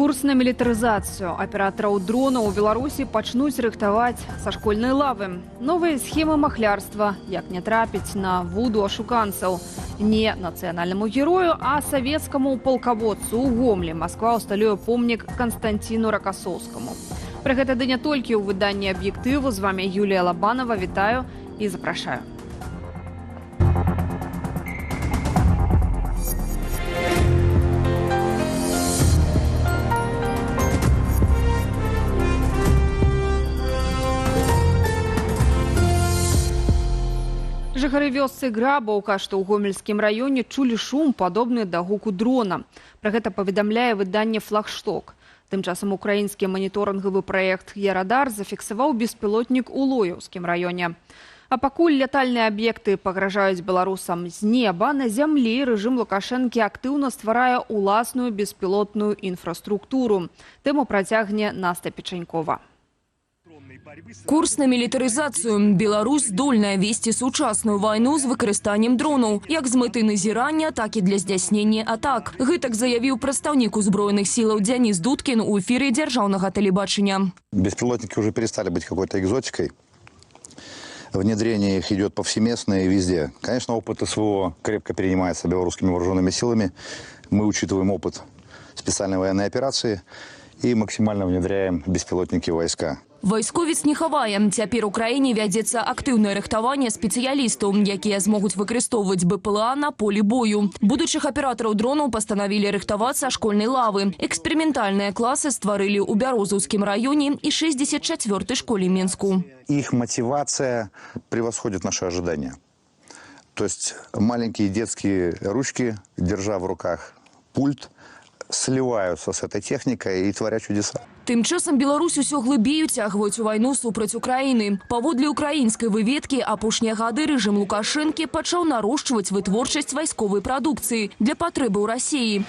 Курс на мілітарызацыю. Аператараў дронаў у Беларусі пачнуць рыхтаваць са школьнай лавы. Новыя схемы махлярства, як не трапіць на вуду ашуканцаў. Не нацыянальнаму герою, а савецкаму палкаводцу ў Гомлі Масква ўсталюе помнік Канстанціну Ракасоўскаму. Пра гэта ды не толькі ў выданні «Аб'ектыву». З вамі Юлія Лабанова. Вітаю і запрашаю. Жыхары вёсцы Грабаўка, што ў Гомельскім раёне, чулі шум, падобны да гуку дрона. Пра гэта паведамляе выданне «Флагшток». Тым часам украінскі маніторынгавы праект «Ярадар» зафіксаваў беспілотнік у Лоеўскім раёне. А пакуль лятальныя аб'екты пагражаюць беларусам з неба, на зямлі рэжым Лукашэнкі актыўна стварае ўласную беспілотную інфраструктуру. Тэму працягне Наста Печанькова. Курс на мілітарызацыю. Беларусь здольная весці сучасную вайну з выкарыстаннем дронаў, як з мэтай назірання, так і для здзяйснення атак. Гэтак заявіў прадстаўнік узброеных сілаў Дзяніс Дудкін у эфіры дзяржаўнага тэлебачання. Беспилотники уже перестали быть какой-то экзотикой. Внедрение их идет повсеместно и везде. Конечно, опыт СВО крепко перенимается белорусскими вооруженными силами. Мы учитываем опыт специальной военной операции и максимально внедряем беспилотники в войска. Вайсковец не хавае. Цяпер у краіне вядзецца актыўнае рыхтаванне спецыялістаў, якія змогуць выкарыстоўваць БПЛА на полі бою. Будучых аператараў дронаў пастанавілі рыхтаваць са школьнай лавы. Эксперыментальныя класы стварылі ў Бярозаўскім раёне і 64-й школе Менску. Их мотивация превосходит наши ожидания. То есть маленькие детские ручки, держа в руках пульт, сливаются с этой техникой и творят чудеса. Тым часам Беларусь усё глыбей уцягваюць у вайну супраць Украіны. Паводле украінскай выведкі, апошнія гады рэжым Лукашэнкі пачаў нарошчваць вытворчасць вайсковай прадукцыі для патрэбы ў Расіі.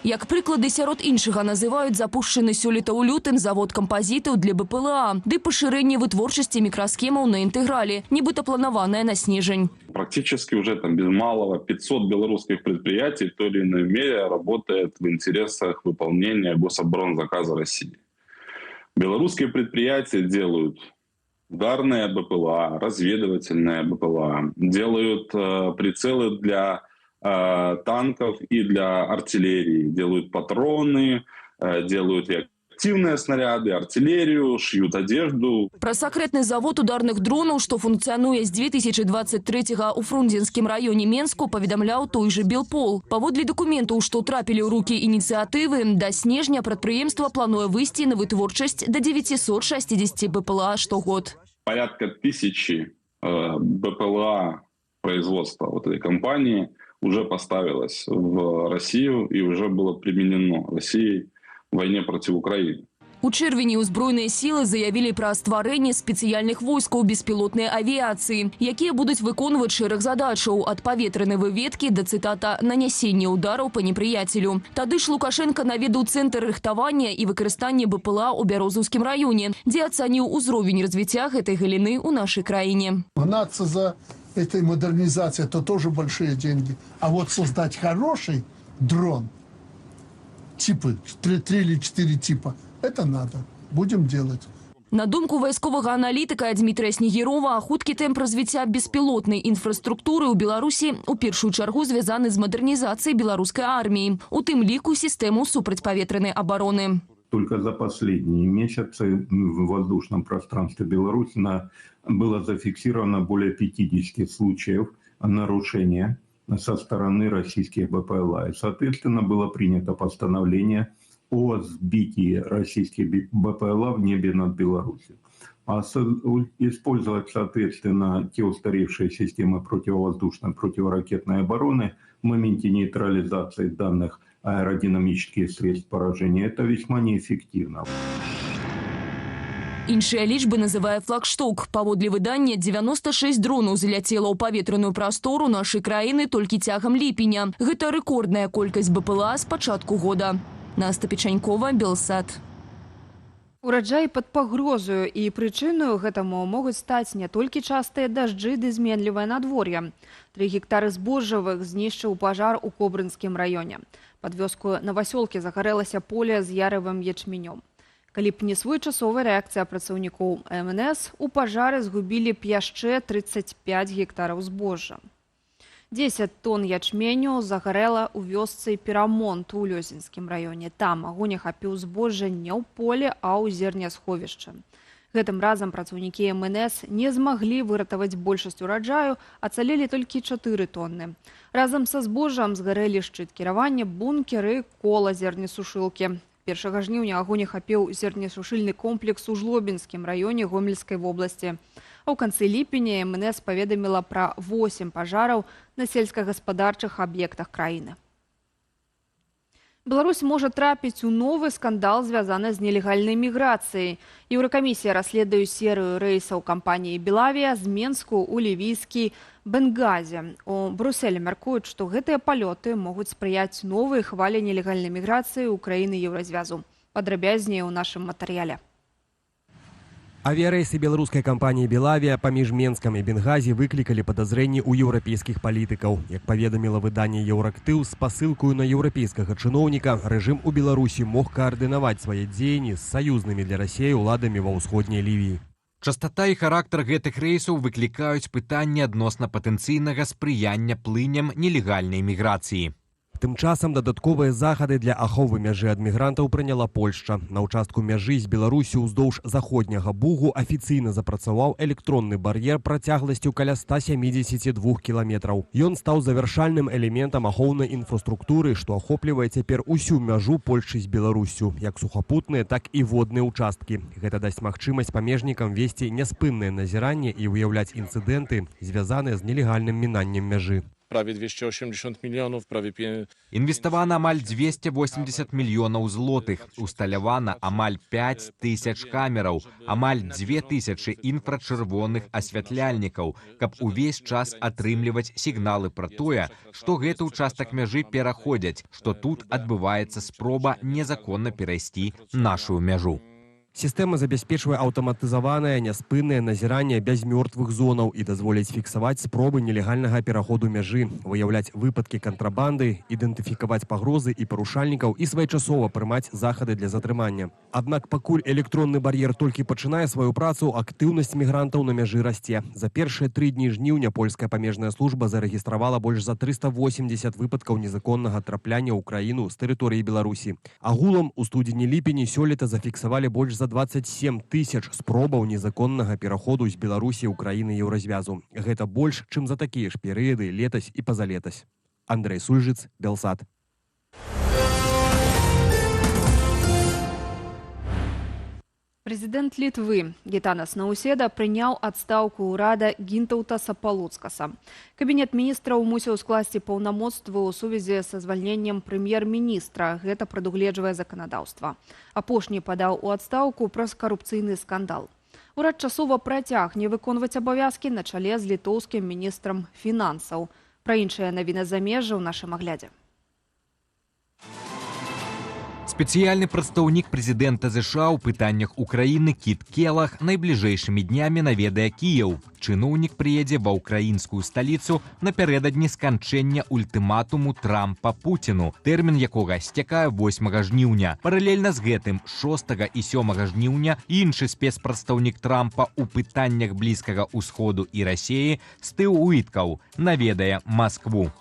Як прыклады сярод іншага называюць запушчаны сёлета ў лютым завод кампазітаў для БПЛА, ды пашырэнне вытворчасці мікрасхемаў на «Інтэграле», нібыта планаванае на снежань. Практически уже там без малого 500 белорусских предприятий в той или иной мере работает в интересах выполнения гособоронзаказа России. Белорусские предприятия делают ударные БПЛА, разведывательные БПЛА, делают прицелы для танков и для артиллерии, делают патроны, делают и активные снаряды, артиллерию, шьют одежду. Пра сакрэтны завод ударных дронаў, што функцыянуе з 2023 у Фрунзенскім раёне Менску, паведамляў той жа Белпол. Паводле дакументаў, што трапілі ў рукі ініцыятывы, да снежня прадпрыемства плануе выйсці на вытворчасць да 960 БПЛА штогод. Порядка 1000 БПЛА производства вот этой компании уже поставилось в Россию и уже было применено Россией в войне против Украины. У чэрвені ўзброеныя сілы заявілі пра стварэнне спецыяльных войскаў беспілотнай авіяцыі, якія будуць выконваць шэраг задачаў ад паветранай выведкі да, цытата, нанясення удараў па непрыяцелю. Тады ж Лукашэнка наведаў цэнтр рыхтавання і выкарыстання БПЛА ў Бярозаўскім раёне, дзе ацаніў узровень развіцця гэтай галіны ў нашай краіне. Гнаться за этой модернизацией, это тоже большие деньги. А вот создать хороший дрон, типы, три или четыре типа, это надо. Будем делать. На думку вайсковага аналітыка Дмітрия Снегірова, хуткі тэмп развіцця беспілотнай інфраструктуры ў Беларусі ў першую чаргу звязаны з мадэрнізацыяй беларускай арміі, у тым ліку сістэму супрацьпаветранай абароны. Только за последние месяцы в воздушном пространстве Беларуси было зафиксировано более 50 случаев нарушения со стороны российских БПЛА. И, соответственно, было принято постановление о сбитии российских БПЛА в небе над Беларусью. А использовать, соответственно, те устаревшие системы противовоздушной, противоракетной обороны в моменте нейтрализации данных аэродинамических средств поражения, это весьма неэффективно. Іншыя лічбы называе «Флагшток». Паводле выдання, 96 дронаў заляцела ў паветраную прастору нашай краіны толькі цягам ліпеня. Гэта рэкордная колькасць БПЛА з пачатку года. Наста Печанькова, Белсат. Ураджай пад пагрозаю, і прычынаю гэтаму могуць стаць не толькі частыя дажджы ды зменлівае надвор'е. 3 гектары збожжавых знішчыў пажар у Кобрынскім раёне. Пад вёскаю Навасёлкі загарэлася поле з яравым ячменём. Калі б не своечасовая рэакцыя працаўнікоў МНС, у пажары згубілі б яшчэ 35 гектараў збожжа. 10 тонн ячменю загарэла ў вёсцы Перамонт у Лёзінскім раёне. Там агонь ахапіў збожжа не ў поле, а ў зернясховішчы. Гэтым разам працаўнікі МНС не змаглі выратаваць большасць ураджаю, ацалелі толькі 4 тонны. Разам са збожжам згарэлі шчыт кіравання, бункеры, кола зернесушылкі. 1 жніўня агонь ахапіў зернесушыльны комплекс у Жлобінскім раёне Гомельскай вобласці. А ў канцы ліпеня МНС паведаміла пра 8 пажараў на сельскагаспадарчых аб'ектах краіны. Беларусь можа трапіць у новы скандал, звязаны з нелегальнай міграцыяй. Еўракамісія расследуе серыю рэйсаў кампаніі «Белавія» з Менску ў лівійскі Бенгазі. У Бруселі мяркуюць, што гэтыя палёты могуць спрыяць новай хвалі нелегальнай міграцыі ў краіны Еўразвязу. Падрабязней у нашым матэрыяле. Авіярэйсы беларускай кампаніі «Белавія» паміж Менскам і Бенгазі выклікалі падазрэнні ў еўрапейскіх палітыкаў. Як паведаміла выданне «Еўрактыў», з пасылкаю на еўрапейскага чыноўніка рэжым у Беларусі мог каардынаваць свае дзеянні з саюзнымі для Расеі ўладамі ва ўсходняй Лівіі. Частата і характар гэтых рэйсаў выклікаюць пытанні адносна патэнцыйнага спрыяння плыням нелегальнай міграцыі. Тым часам дадатковыя захады для аховы мяжы ад мігрантаў прыняла Польшча. На ўчастку мяжы з Беларуссю ўздоўж заходняга Бугу афіцыйна запрацаваў электронны бар'ер працягласцю каля 172 кіламетраў. Ён стаў завяршальным элементам ахоўнай інфраструктуры, што ахоплівае цяпер усю мяжу Польшчы з Беларуссю, як сухапутныя, так і водныя ўчасткі. Гэта дасць магчымасць памежнікам весці няспыннае назіранне і выяўляць інцыдэнты, звязаныя з нелегальным мінаннем мяжы. Prawie 280 milionów, prawie 5. Інвеставана амаль 280 мільёнаў злотых, усталявана амаль 5 тысяч камераў, амаль 2000 інфрачырвоных асвятляльнікаў, каб увесь час атрымліваць сігналы пра тое, што гэты ўчастак мяжы пераходзяць, што тут адбываецца спроба незаконна перайсці нашу мяжу. Сістэма забяспечвае аўтаматызаванае няспыннае назіранне без мёртвых зонаў і дазволіць фіксаваць спробы нелегальнага пераходу мяжы, выяўляць выпадкі кантрабанды, ідэнтыфікаваць пагрозы і парушальнікаў і своечасова прымаць захады для затрымання. Аднак пакуль электронны бар'ер толькі пачынае сваю працу, актыўнасць мігрантаў на мяжы расце. За першыя 3 дні жніўня польская памежная служба зарэгістравала больш за 380 выпадкаў незаконнага трапляння ў краіну з тэрыторыі Беларусі. Агулам у студзені-ліпені сёлета зафіксавалі больш за 27 тысяч спробаў незаконнага пераходу з Беларусі ў краіны Еўразвязу. Гэта больш, чым за такія ж перыяды летась і пазалетась. Андрэй Сульжыц, Белсат. Прэзідэнт Літвы Гітанас Науседа прыняў адстаўку ўрада Гінтаўтаса Палуцкаса. Кабінет міністраў мусіў скласці паўнамоцтвы ў сувязі са звальненнем прэм'ер-міністра. Гэта прадугледжвае заканадаўства. Апошні падаў у адстаўку праз карупцыйны скандал. Урад часова працягне выконваць абавязкі на чале з літоўскім міністрам фінансаў. Пра іншыя навіны замежжа ў нашым аглядзе. Спецыяльны прадстаўнік прэзідэнта ЗША ў пытаннях Украіны Кіт Келах найбліжэйшымі днямі наведае Кіеў. Чыноўнік прыедзе ва ўкраінскую сталіцу напярэдадні сканчэння ультыматуму Трампа Пуціну, тэрмін якога сцякае 8 жніўня. Паралельна з гэтым 6 і 7 жніўня іншы спецпрадстаўнік Трампа ў пытаннях Блізкага Усходу і Расеі Стыў Уіткаў наведае Маскву.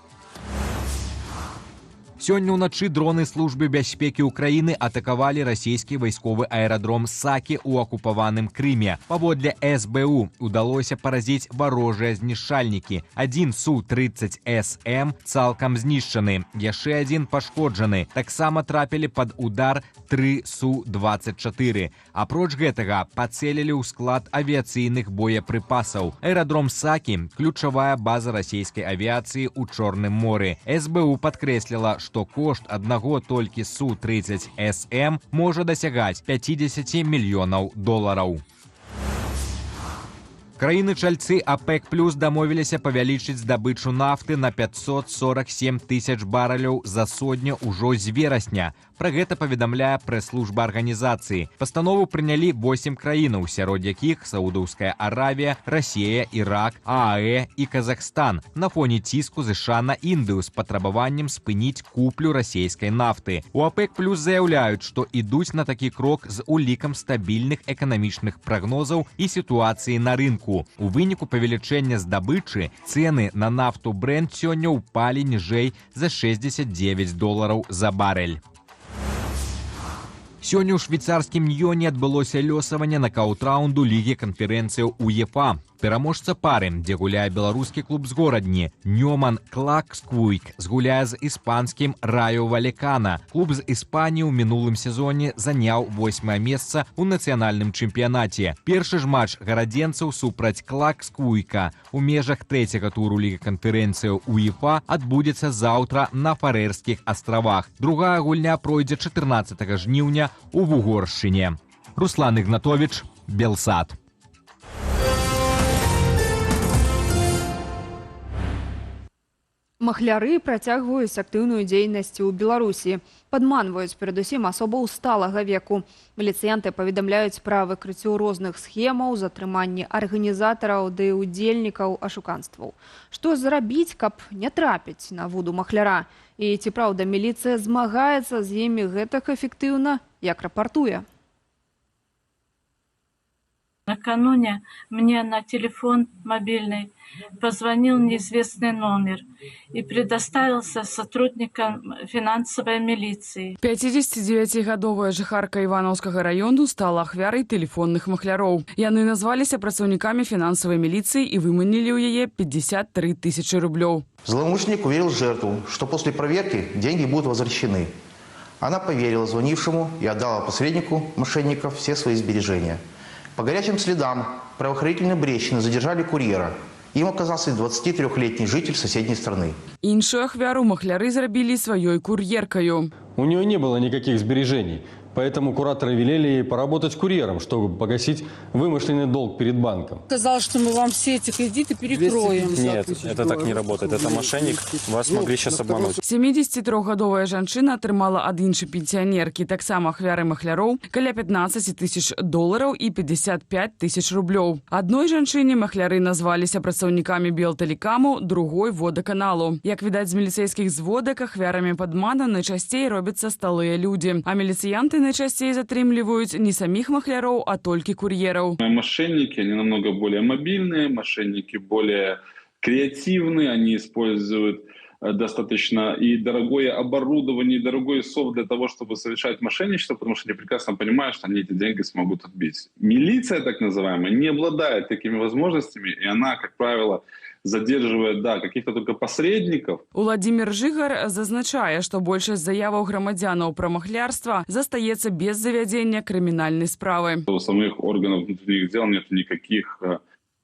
Сёння ўначы дроны службы бяспекі Украіны атакавалі расійскі вайсковы аэрадром Сакі ў акупаваным Крыме. Паводле СБУ удалося паразіць варожыя знішчальнікі. Адзін Су-30СМ цалкам знішчаны, яшчэ адзін пашкоджаны. Таксама трапілі пад удар 3 Су-24. Апроч гэтага пацэлілі ў склад авіяцыйных боепрыпасаў. Аэрадром Сакі – ключавая база расійскай авіяцыі ў Чорным моры. СБУ падкрэсліла, што кошт аднаго толькі Су-30СМ можа дасягаць 50 мільёнаў долараў. Краіны-чальцы АПЭК плюс дамовіліся павялічыць здабычу нафты на 547 тысяч бараляў за сотню ўжо з верасня. Пра гэта паведамляе прэс-служба арганізацыі. Пастанову прынялі 8 краінаў, сярод якіх Саудаўская Аравія, Расія, Ірак, ААЭ і Казахстан на фоне ціску ЗША на Індыю з патрабаваннем спыніць куплю расійскай нафты. У АПЭК плюс заяўляюць, што ідуць на такі крок з улікам стабільных эканамічных прагнозаў і сітуацыі на рынку. У выніку павелічэння здабычы цэны на нафту Брент сёння ўпалі ніжэй за 69 долараў за барэль. Сёння ў швейцарскім Ньёне адбылося лёсаванне накаўт-раўнду Лігі канферэнцыяў УЕФА. Пераможца пары, дзе гуляе беларускі клуб з Горадні, Нёман Клаксквуйк, згуляе з іспанскім Раю Валекана. Клуб з Іспаніі ў мінулым сезоне заняў восьмае месца ў нацыянальным чэмпіянаце. Першы ж матч гарадзенцаў супраць Клаксквуйка у межах трэцяга туру Лігі канферэнцыяў УЕФА адбудзецца заўтра на Фарерскіх астравах. Другая гульня пройдзе 14 жніўня у Вугоршчыне. Руслан Ігнатович, Белсат. Махляры працягваюць актыўную дзейнасць у Беларусі. Падманваюць перадусім асобаў сталага веку. Міліцыянты паведамляюць пра выкрыццё розных схемаў, затрыманні арганізатараў ды удзельнікаў ашуканстваў. Што зрабіць, каб не трапіць на вуду махляра? І ці праўда міліцыя змагаецца з імі гэтак эфектыўна, як рапартуе? Накануне мне на телефон мобильный позвонил неизвестный номер и предоставился сотрудником финансовой милиции. 59-гадовая жыхарка Іванаўскага раёну стала ахвярай тэлефонных махляроў. Яны назваліся працаўнікамі фінансавай міліцыі і выманілі ў яе 53 тысячи рублёў. Злоумышленник уверил жертву, что после проверки деньги будут возвращены. Она поверила звонившему и отдала посреднику мошенников все свои сбережения. По горячим следам правоохранительные Брещины задержали курьера. Им оказался 23-летний житель соседней страны. Іншую ахвяру махляры зрабілі сваёй кур'еркаю. У нее не было никаких сбережений, поэтому кураторы велели ей поработать курьером, чтобы погасить вымышленный долг перед банком. Сказал, что мы вам все эти кредиты перекроем. Нет, это так не работает. Это мошенник, вас могли сейчас обмануть. 73-гадовая жанчына атрымала ад іншай пенсіянеркі, таксама ахвяры махляроў, каля 15 тысяч долараў і 55 тысяч рублёў. Адной жанчыне махляры назваліся працаўнікамі Белтэлекаму, другой водаканалу. Як відаць з міліцэйскіх зводак, ахвярамі падману найчасцей робяцца сталыя людзі, а міліцыянты найчасцей затрымліваюць не саміх махляроў, а толькі кур'ераў. Мошенники, они намного более мобильные, мошенники более креативные, они используют достаточно и дорогое оборудование, и дорогой софт для того, чтобы совершать мошенничество, потому что они прекрасно понимают, что они эти деньги смогут отбить. Милиция, так называемая, не обладает такими возможностями, и она, как правило, задерживает, да, каких-то только посредников. Уладзімир Жыгар зазначае, што большасць заяваў грамадзянаў пра махлярства застаецца без завядзення крымінальнай справы. У самых органов внутренних дел нет никаких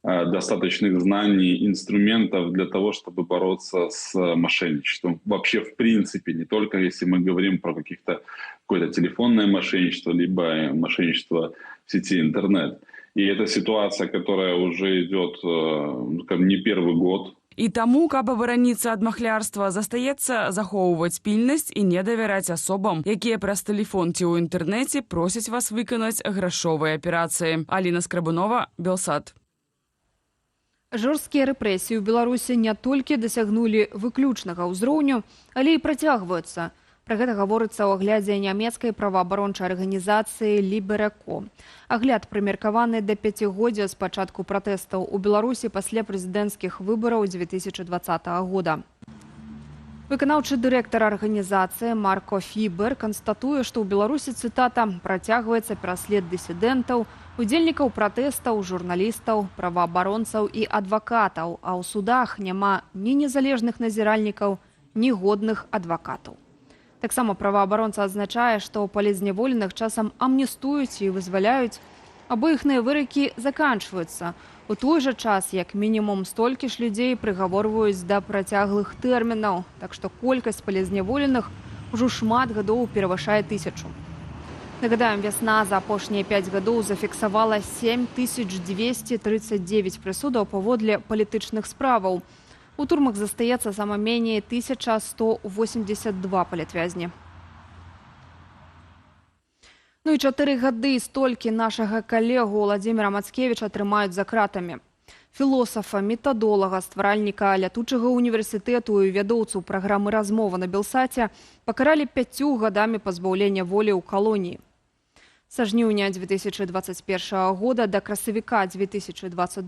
достаточных знаний, инструментов для того, чтобы бороться с мошенничеством. Вообще, в принципе, не только если мы говорим про какое-то телефонное мошенничество, либо мошенничество в сети интернет. И это ситуация, которая уже идет не первый год. І таму, каб абараніцца ад махлярства, застаецца захоўваць пільнасць і не давяраць асобам, якія праз тэлефон ці ў інтэрнэце просяць вас выканаць грашовыя аперацыі. Аліна Скрабунова, Белсат. Жорсткія рэпрэсіі ў Беларусі не толькі дасягнулі выключнага ўзроўню, але і працягваюцца. Пра гэта гаворыцца ў аглядзе нямецкай праваабарончай арганізацыі «Ліберако». Агляд прымеркаваны да пяцігоддзя з пачатку пратэстаў у Беларусі пасля прэзідэнцкіх выбараў 2020 года. Выканаўчы дырэктар арганізацыі Марко Фібер канстатуе, што ў Беларусі, цытата, працягваецца пераслед дысідэнтаў, удзельнікаў пратэстаў, журналістаў, праваабаронцаў і адвакатаў, а ў судах няма ні незалежных назіральнікаў, ні годных адвакатаў. Таксама праваабаронца адзначае, што палітзняволеных часам амністуюць і вызваляюць, або іхныя выракі заканчваюцца. У той жа час, як мінімум, столькі ж людзей прыгаворваюць да працяглых тэрмінаў, так што колькасць палітзняволеных ужо шмат гадоў перавышае 1000. Нагадаем, «Вясна» за апошнія 5 гадоў зафіксавала 7239 прысудаў паводле палітычных справаў. У турмах застаецца сама меней 1182 палітвязні. Ну і 4 гады столькі нашага калегу Уладзіміра Мацкевіча трымаюць за кратамі. Філосафа, метадолага, стваральніка Лятучага універсітэту і вядоўцу праграмы «Размова» на Белсаце пакаралі 5 гадамі пазбаўлення волі ў калоніі. Са жніўня 2021 года да красавіка 2022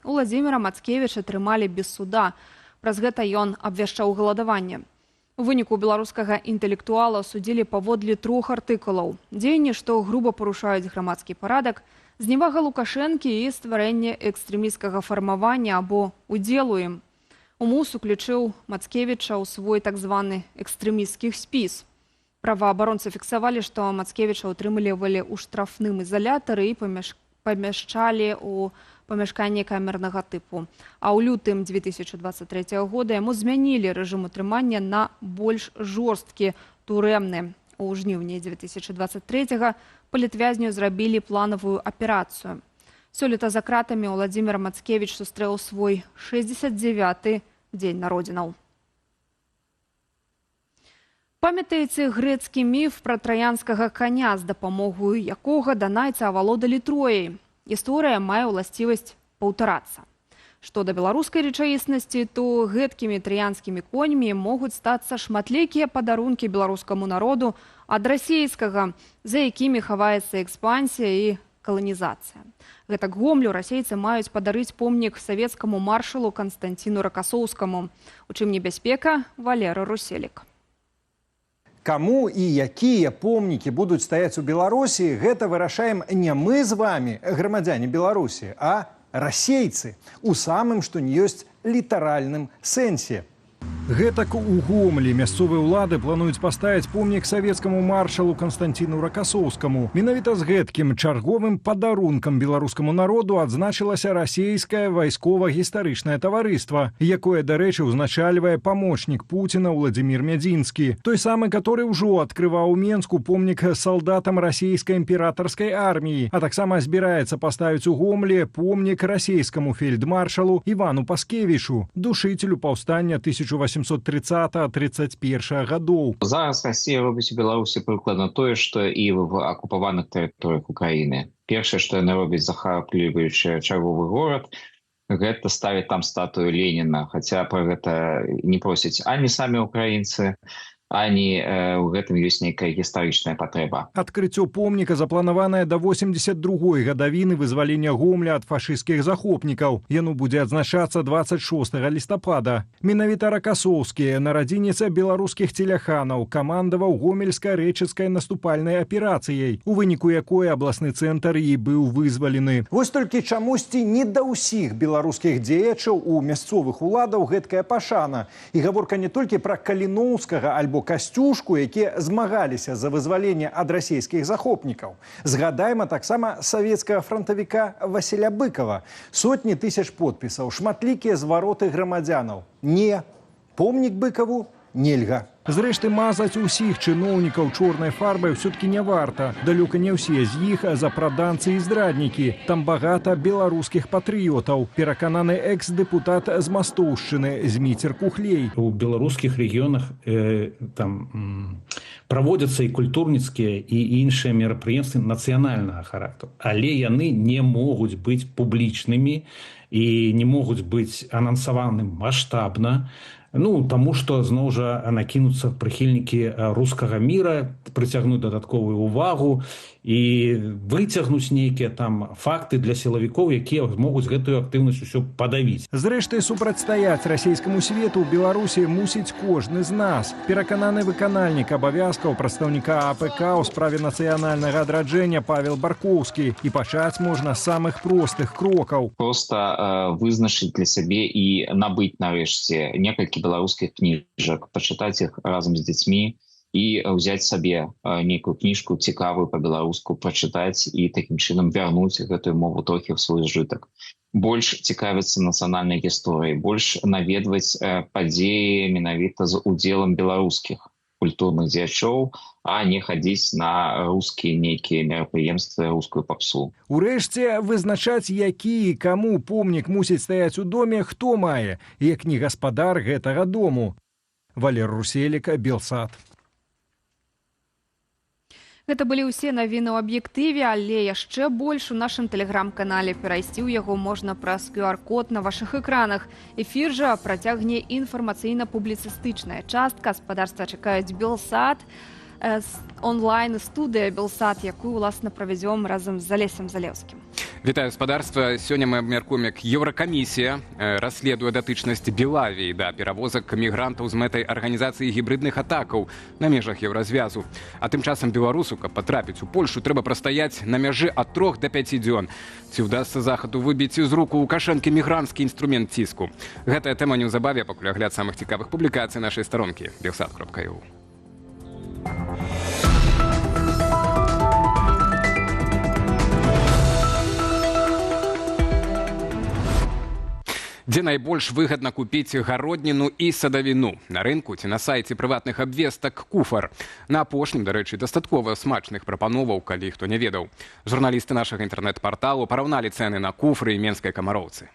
Уладзіміра Мацкевіча трымалі без суда. Праз гэта ён абвяшчаў галадаванне. У выніку беларускага інтэлектуала судзілі паводле 3 артыкулаў. Дзеянні, што груба парушаюць грамадскі парадак, зневага Лукашэнкі і стварэнне экстрэмісцкага фармавання або удзелу ім. УМУС уключыў Мацкевіча ў свой так званы экстрэмісцкі спіс. Праваабаронцы фіксавалі, што Мацкевіча ўтрымлівалі ў штрафным ізалятары і памяшчалі ў памяшканні камернага тыпу. А ў лютым 2023 года яму змянілі рэжым утрымання на больш жорсткі турэмны. У жніўні 2023 палітвязню зрабілі планавую аперацыю. Сёлета за кратамі Уладзімір Мацкевіч сустрэў свой 69-ы дзень народзінаў. Памятаеце грэцкі міф пра траянскага каня, з дапамогаю якога данайцы авалодалі Трояй? Гісторыя мае ўласцівасць паўтарацца. Што да беларускай рэчаіснасці, то гэткімі траянскімі коньмі могуць стацца шматлікія падарункі беларускаму народу ад расійскага, за якімі хаваецца экспансія і каланізацыя. Гэтак Гомлю расейцы маюць падарыць помнік савецкаму маршалу Канстанціну Ракасоўскаму. У чым небяспека, Валера Руселік. Каму і якія помнікі будуць стаяць у Беларусі, гэта вырашаем не мы з вамі, грамадзяне Беларусі, а расейцы, у самым, што ні ёсць, літаральным сэнсе. Гэтак у Гомлі мясцовыя ўлады плануюць паставіць помнік савецкаму маршалу Канстанціну Ракасоўскаму. Менавіта з гэткім чарговым падарункам беларускаму народу адзначылася расійскае вайскова-гістарычнае таварыства, якое, дарэчы, узначальвае памочнік Пуціна Уладзімір Мядзінскі. Той самы, который ўжо адкрываў у Менску помнік салдатам расійскай імператарскай арміі, а таксама збіраецца паставіць у Гомлі помнік расійскаму фельдмаршалу Івану Паскевічу, душыцелю паўстання 1830-31 гадоў. Зараз Расія робіць у Беларусі прыкладна тое, што і в акупаваных тэрыторыях Украіны. Першае, што яны робяць, захапліваючы чарговы горад, гэта ставіць там статую Леніна, хаця пра гэта не просяць ані самі украінцы, ані у гэтым ёсць нейкая гістарычная патрэба. Адкрыццё помніка запланаванае да 82-й гадавіны вызвалення Гомля ад фашысцкіх захопнікаў. Яно будзе адзначацца 26 лістапада. Менавіта Ракасоўскі, нарадзінец беларускіх целяханаў, камандаваў гомельска-рэчыцкай наступальнай аперацыяй, у выніку якой абласны цэнтр і быў вызвалены. Вось толькі чамусьці не да ўсіх беларускіх дзеячаў у мясцовых уладаў гэткая пашана. І гаворка не толькі пра Каліноўскага альбо Касцюшку, якія змагаліся за вызваленне ад расійскіх захопнікаў. Згадайма таксама савецкага франтавіка Васіля Быкава. Сотні тысяч подпісаў, шматлікія звароты грамадзянаў. Не, помнік Быкаву нельга. Зрэшты, мазаць усіх чыноўнікаў чорнай фарбай ўсё-ткі не варта. Далёка не ўсе з іх запраданцы і здраднікі. Там багата беларускіх патрыётаў. Перакананы экс-дэпутат з Мастоўшчыны Зміцер Кухлей. У беларускіх рэгіёнах там праводзяцца і культурніцкія, і іншыя мерапрыемствы нацыянальнага характару. Але яны не могуць быць публічнымі і не могуць быць анансаваны маштабна. Ну, таму што зноў жа накінуцца прыхільнікі рускага міра, прыцягнуць дадатковую увагу і выцягнуць нейкія там факты для сілавікоў, якія могуць гэтую актыўнасць усё падавіць. Зрэшты, супрацьстаяць расійскаму свету ў Беларусі мусіць кожны з нас. Перакананы выканальнік абавязкаў прадстаўніка АПК ў справе нацыянальнага адраджэння Павел Баркоўскі. І пачаць можна з самых простых крокаў. Проста вызначыць для сябе і набыць нарэшце некалькі беларускіх кніжак, пачытаць іх разам з дзецьмі і ўзяць сабе нейкую кніжку цікавую па-беларуску, прачытаць і такім чынам вярнуць гэтую мову трохі ў свой сжытак. Больш цікавіцца нацыянальнай гісторыяй, больш наведваць падзеі менавіта з удзелам беларускіх. культурных дзеячоў, а не хадзіць на рускія нейкія мерапрыемствы, рускую папсу. Урэшце, вызначаць, які і каму помнік мусіць стаяць у доме, хто мае, як не гаспадар гэтага дому. Валер Руселіка, Белсат. Гэта былі ўсе навіны ў аб'ектыве, але яшчэ больш у нашым тэлеграм-канале. Перайсці ў яго можна праз QR-код на вашых экранах. Эфір жа працягне інфармацыйна-публіцыстычная частка. Спадарства чакаюць Белсат, онлайн-студыя Белсат, якую, уласна, правядзём разам з Алесем Залеўскім. Вітаю, спадарства. Сёння мы абмяркуем, як Еўракамісія расследуе датычнасць Белавіі да перавозак мігрантаў з мэтай арганізацыі гібрыдных атакаў на межах Еўразвязу. А тым часам беларусу, каб патрапіць у Польшу, трэба прастаяць на мяжы ад 3 до 5 дзён. Ці ўдасца Захаду выбіць з рук Лукашэнкі мігранцкі інструмент ціску? Гэтая тэма неўзабаве, пакуль агляд самых цікавых публікацый нашай старонкі belsat.eu. Дзе найбольш выгадна купіць гародніну і садавіну? На рынку ці на сайце прыватных абвестак «Куфар»? На апошнім, дарэчы, дастаткова смачных прапановаў, калі хто не ведаў. Журналісты нашага інтэрнэт-парталу параўналі цэны на куфры і менскай камароўцы.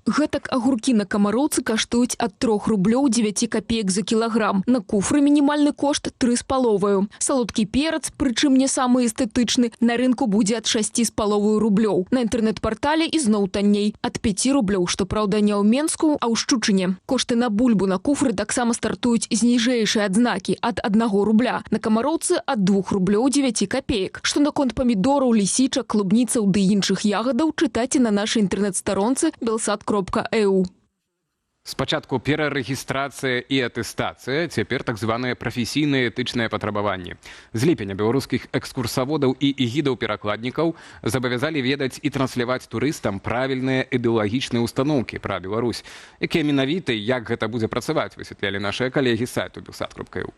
Гэтак агуркі на камароўцы каштуюць ад 3 рублёў 9 копеек за кілаграм. На куфры мінімальны кошт 3,5. Салодкі перац, прычым не самы эстэтычны, на рынку будзе ад 6,5 рублёў. На інтэрнэт-партале ізноў танней – ад 5 рублёў, што праўда не ў Менску, а ў Шчучыне. Кошты на бульбу на куфры таксама стартуюць з ніжэйшай адзнакі – ад 1 рубля. На камароўцы – ад 2 рублёў 9 копеек. Што наконт памідораў, лісічак, клубніцаў ды іншых ягадаў, чытайце на нашай інтэрнэт-старонцы belsat.eu. Спачатку перарэгістрацыя і атэстацыя, цяпер так званыя прафесійныя этычныя патрабаванні. З ліпеня беларускіх экскурсаводаў і гідаў-перакладнікаў забавязалі ведаць і трансляваць турыстам правільныя ідэалагічныя установкі пра Беларусь. Якія менавіта і як гэта будзе працаваць, высветлялі нашыя калегі з сайту belsat.eu.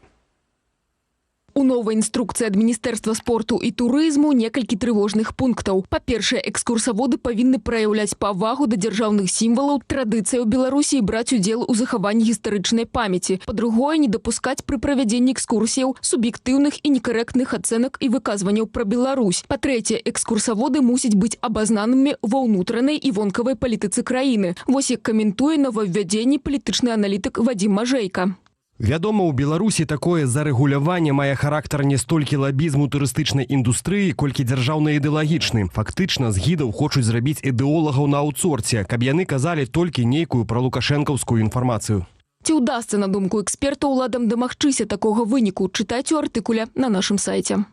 У новай інструкцыі ад Міністэрства спорту і турызму некалькі трывожных пунктаў. Па-першае, экскурсаводы павінны праяўляць павагу да дзяржаўных сімвалаў, традыцыяў Беларусі і браць удзел у захаванні гістарычнай памяці. Па-другое, не дапускаць пры правядзенні экскурсіяў суб'ектыўных і некарэктных ацэнак і выказванняў пра Беларусь. Па-трэцяе, экскурсаводы мусяць быць абазнанымі ва ўнутранай і вонкавай палітыцы краіны. Вось як каментуе новаўвядзенне палітычны аналітык Вадзім Мажэйка. Вядома, у Беларусі такое зарэгуляванне мае характар не столькі лабізму турыстычнай індустрыі, колькі дзяржаўна-ідэалагічны. Фактычна, з гідаў хочуць зрабіць ідэолагаў на аўтсорце, каб яны казалі толькі нейкую пралукашэнкаўскую інфармацыю. Ці ўдасца, на думку эксперта, уладам дамагчыся такога выніку, чытайце ў артыкуле на нашым сайце.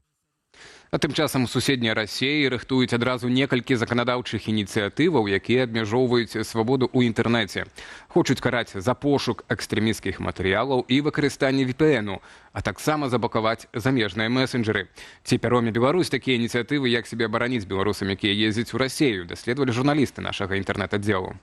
А тым часам у суседняй Расіі рыхтуюць адразу некалькі заканадаўчых ініцыятываў, якія абмяжоўваюць свабоду ў інтэрнэце. Хочуць караць за пошук экстрэмісцкіх матэрыялаў і выкарыстанне VPN-у, а таксама заблакаваць замежныя месенджеры. Ці пяроме Беларусь такія ініцыятывы, як сябе абараніць беларусам, якія ездзяць у Расею, даследавалі журналісты нашага інтэрнэт-аддзелу.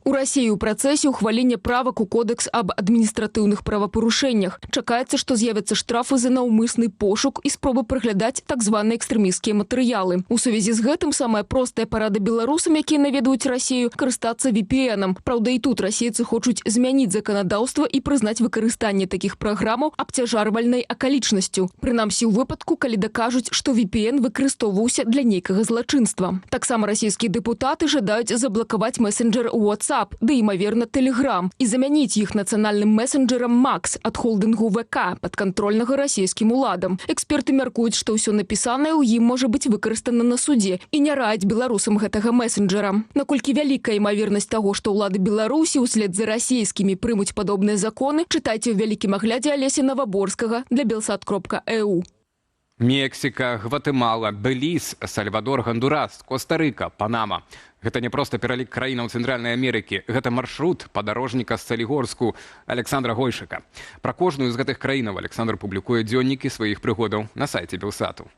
У Расіі ў працэсе ўхвалення правак у кодэкс аб адміністратыўных правапарушэннях. Чакаецца, што з'явяцца штрафы за наўмысны пошук і спробы праглядаць так званыя экстрэмісцкія матэрыялы. У сувязі з гэтым самая простая парада беларусам, якія наведваюць Расію, карыстацца VPN-ам. Праўда, і тут расейцы хочуць змяніць заканадаўства і прызнаць выкарыстанне такіх праграмаў абцяжарвальнай акалічнасцю. Прынамсі ў выпадку, калі дакажуць, што VPN выкарыстоўваўся для нейкага злачынства. Таксама расійскія дэпутаты жадаюць заблакаваць месенджер WhatsApp, ды, імаверна, Telegram, і замяніць іх нацыянальным месенджерам Макс ад холдынгу ВК, падкантрольнага расійскім уладам. Эксперты мяркуюць, што ўсё напісанае ў ім можа быць выкарыстана на судзе і не раяць беларусам гэтага месенджера. Наколькі вялікая імавернасць таго, што ўлады Беларусі ўслед за расійскімі прымуць падобныя законы, чытайце ў вялікім аглядзе Алеся Наваборскага для belsat.eu. Мексіка, Гватэмала, Беліз, Сальвадор, Гондурас, Коста-Рыка, Панама. Гэта не проста пералік краінаў Цэнтральнай Амерыкі. Гэта маршрут падарожніка з Салігорску Александра Гойшыка. Пра кожную з гэтых краінаў Александр публікуе дзённікі сваіх прыгодаў на сайце Белсату.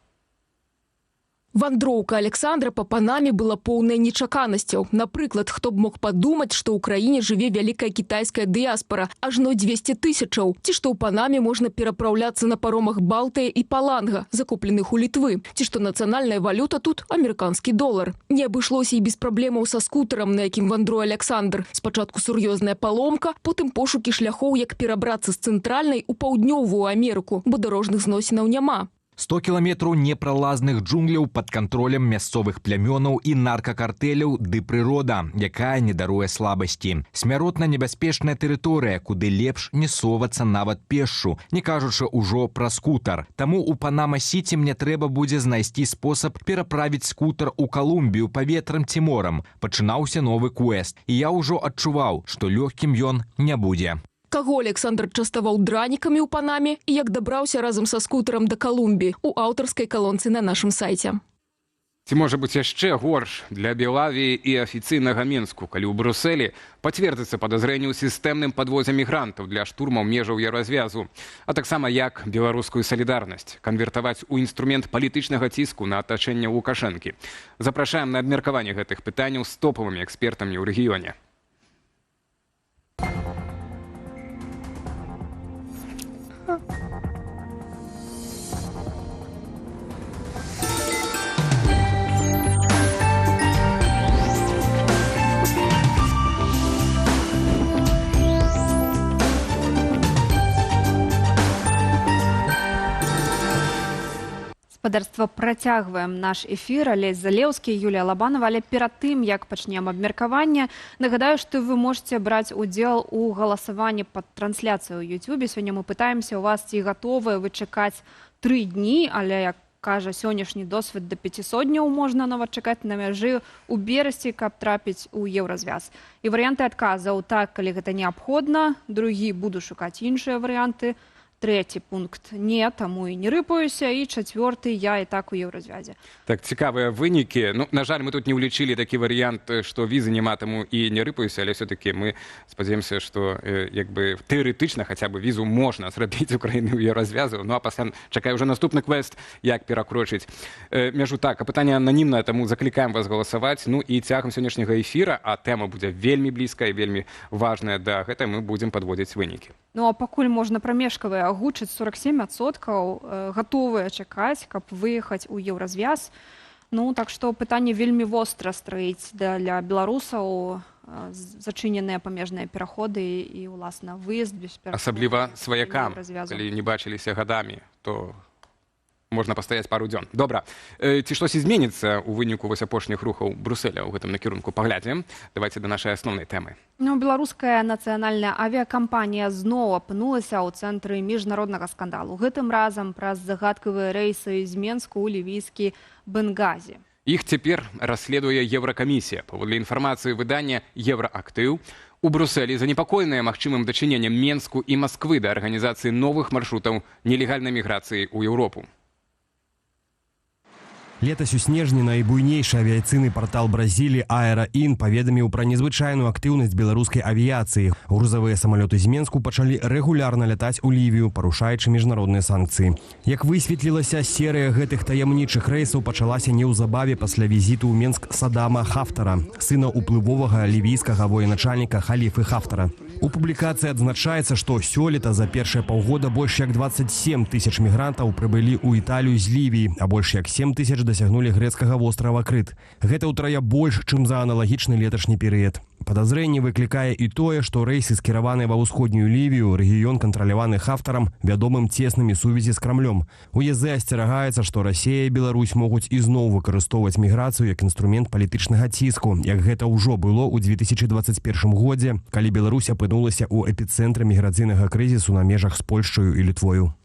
Вандроўка Александра па Панаме была поўная нечаканасцяў. Напрыклад, хто б мог падумаць, што ў краіне жыве вялікая кітайская дыяспара, ажно 200 тысячаў, ці што ў Панаме можна перапраўляцца на паромах Балтыя і Паланга, закупленых у Літвы, ці што нацыянальная валюта тут амерыканскі долар. Не абышлося і без праблемаў са скутарам, на якім вандруе Александр. Спачатку сур'ёзная паломка, потым пошукі шляхоў, як перабрацца з цэнтральнай у паўднёвую Амерыку, бо дарожных зносінаў няма. 100 кіламетраў непралазных джунгляў пад кантролем мясцовых плямёнаў і наркакартэляў ды прырода, якая не даруе слабасці. Смяротна небяспечная тэрыторыя, куды лепш не совацца нават пешшу, не кажучы ўжо пра скутар. Таму ў Панама-Сіці мне трэба будзе знайсці спосаб пераправіць скутар у Калумбію паветрам ці морам. Пачынаўся новы квест, і я ўжо адчуваў, што лёгкім ён не будзе. Каго Александр частаваў дранікамі ў Панаме і як дабраўся разам са скутарам да Калумбіі у аўтарскай калонцы на нашым сайце. Ці можа быць яшчэ горш для Белавіі і афіцыйнага Менску, калі ў Брусэлі пацвердзіцца падазрэнне ў сістэмным падвозе мігрантаў для штурмаў межаў Еўразвязу, а таксама як беларускую салідарнасць канвертаваць у інструмент палітычнага ціску на атачэнне Лукашэнкі. Запрашаем на абмеркаванне гэтых пытанняў з топавымі экспертамі ў рэгіёне. Спадарства, працягваем наш эфір. Алесь Залеўскі, Юлія Лабанова. Але перад тым, як пачнем абмеркаванне, нагадаю, што вы можете браць удзел у галасаванні пад трансляцыяй у Ютубе. Сёння мы пытаемся у вас, ці гатовыя вы чакаць 3 дні, але, як кажа сённяшні досвед, да 500 дняў можна нават чакаць на мяжы ў Берасці, каб трапіць у Еўразвяз. І варыянты адказаў: так, калі гэта неабходна, другі — буду шукаць іншыя варыянты, трэці пункт — не, таму і не рыпаюся, і чацвёрты — я і так у Еўразвязе. Так, цікавыя вынікі. Ну, на жаль, мы тут не ўлічылі такі варыянт, што візы няма, таму і не рыпаюся, але все-таки мы спадзяемся, што як бы тэарэтычна хаця бы візу можна зрабіць у краіны ў Еўразвязу. Ну, а пасля чакае ўжо наступны квест, як перакрочыць мяжу. Так, а пытанне ананімнае, таму заклікаем вас галасаваць. Ну і цягам сённяшняга эфіра, а тэма будзе вельмі блізкая і вельмі важная да гэтай, мы будзем падводзіць вынікі. Ну, а пакуль можна прамежкавыя агучыць: 47% гатовыя чакаць, каб выехаць у Еўразвяз. Ну, так што пытанне вельмі востра стаіць для беларусаў, зачыненыя памежныя пераходы і, уласна, выезд без пераходу. Асабліва сваякам, калі не бачыліся гадамі, то можна пастаяць пару дзён. Добра. Ці штосьці зменіцца ў выніку вось апошніх рухаў Брусэля ў гэтым накірунку? Паглядзім. Давайте да нашай асноўнай тэмы. Ну, беларуская нацыянальная авіякампанія зноў апынулася ў цэнтры міжнароднага скандалу. Гэтым разам праз загадкавыя рэйсы з Менску ў лівійскі Бенгазі. Іх цяпер расследуе Еўракамісія. Паводле інфармацыі выдання «Еўраактыў», у Брусэлі занепакоеныя магчымым дачыненнем Менску і Масквы да арганізацыі новых маршрутаў нелегальнай міграцыі ў Еўропу. Летась у снежні найбуйнейшы авіяцыйны партал Бразіліі «Аэраін» паведаміў пра незвычайную актыўнасць беларускай авіяцыі. Грузавыя самалёты з Менску пачалі рэгулярна лятаць у Лівію, парушаючы міжнародныя санкцыі. Як высветлілася, серыя гэтых таямнічых рэйсаў пачалася неўзабаве пасля візіту ў Менск Садама Хафтара, сына ўплывовага лівійскага военачальніка Халіфы Хафтара. У публікацыі адзначаецца, што сёлета за першыя паўгода больш як 27 тысяч мігрантаў прыбылі ў Італію з Лівіі, а больш як 7 тысяч дасягнулі грэцкага вострава Крыт. Гэта ўтрая больш, чым за аналагічны леташні перыяд. Падазрэнне выклікае і тое, што рэйсы скіраваныя ва ўсходнюю Лівію, рэгіён, кантраляваны Хафтарам, вядомым цеснымі сувязі з Крамлём. У ЕЗ асцерагаецца, што Расія і Беларусь могуць ізноў выкарыстоўваць міграцыю як інструмент палітычнага ціску, як гэта ўжо было ў 2021 годзе, калі Беларусь апынулася ў эпіцэнтры міграцыйнага крызісу на межах з Польшчаю і Літвою.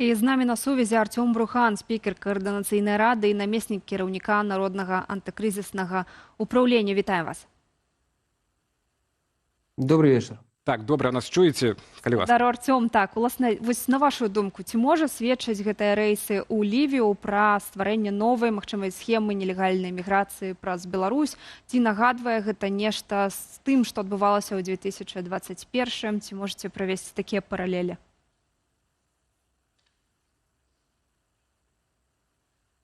І з намі на сувязі Арцём Брухан, спікер Каардынацыйнай рады і намеснік кіраўніка Народнага антыкрызіснага управлення. Вітаем вас. Добрый вечер. Так, добра, нас чуеце? Калі вас. Дару, Арцём, так, уласна, вось на вашу думку, ці можа сведчыць гэтыя рэйсы ў Лівію пра стварэнне новай, магчымай, схемы нелегальнай міграцыі праз Беларусь? Ці нагадвае гэта нешта з тым, што адбывалася ў 2021-м? Ці можаце правесці такія паралелі?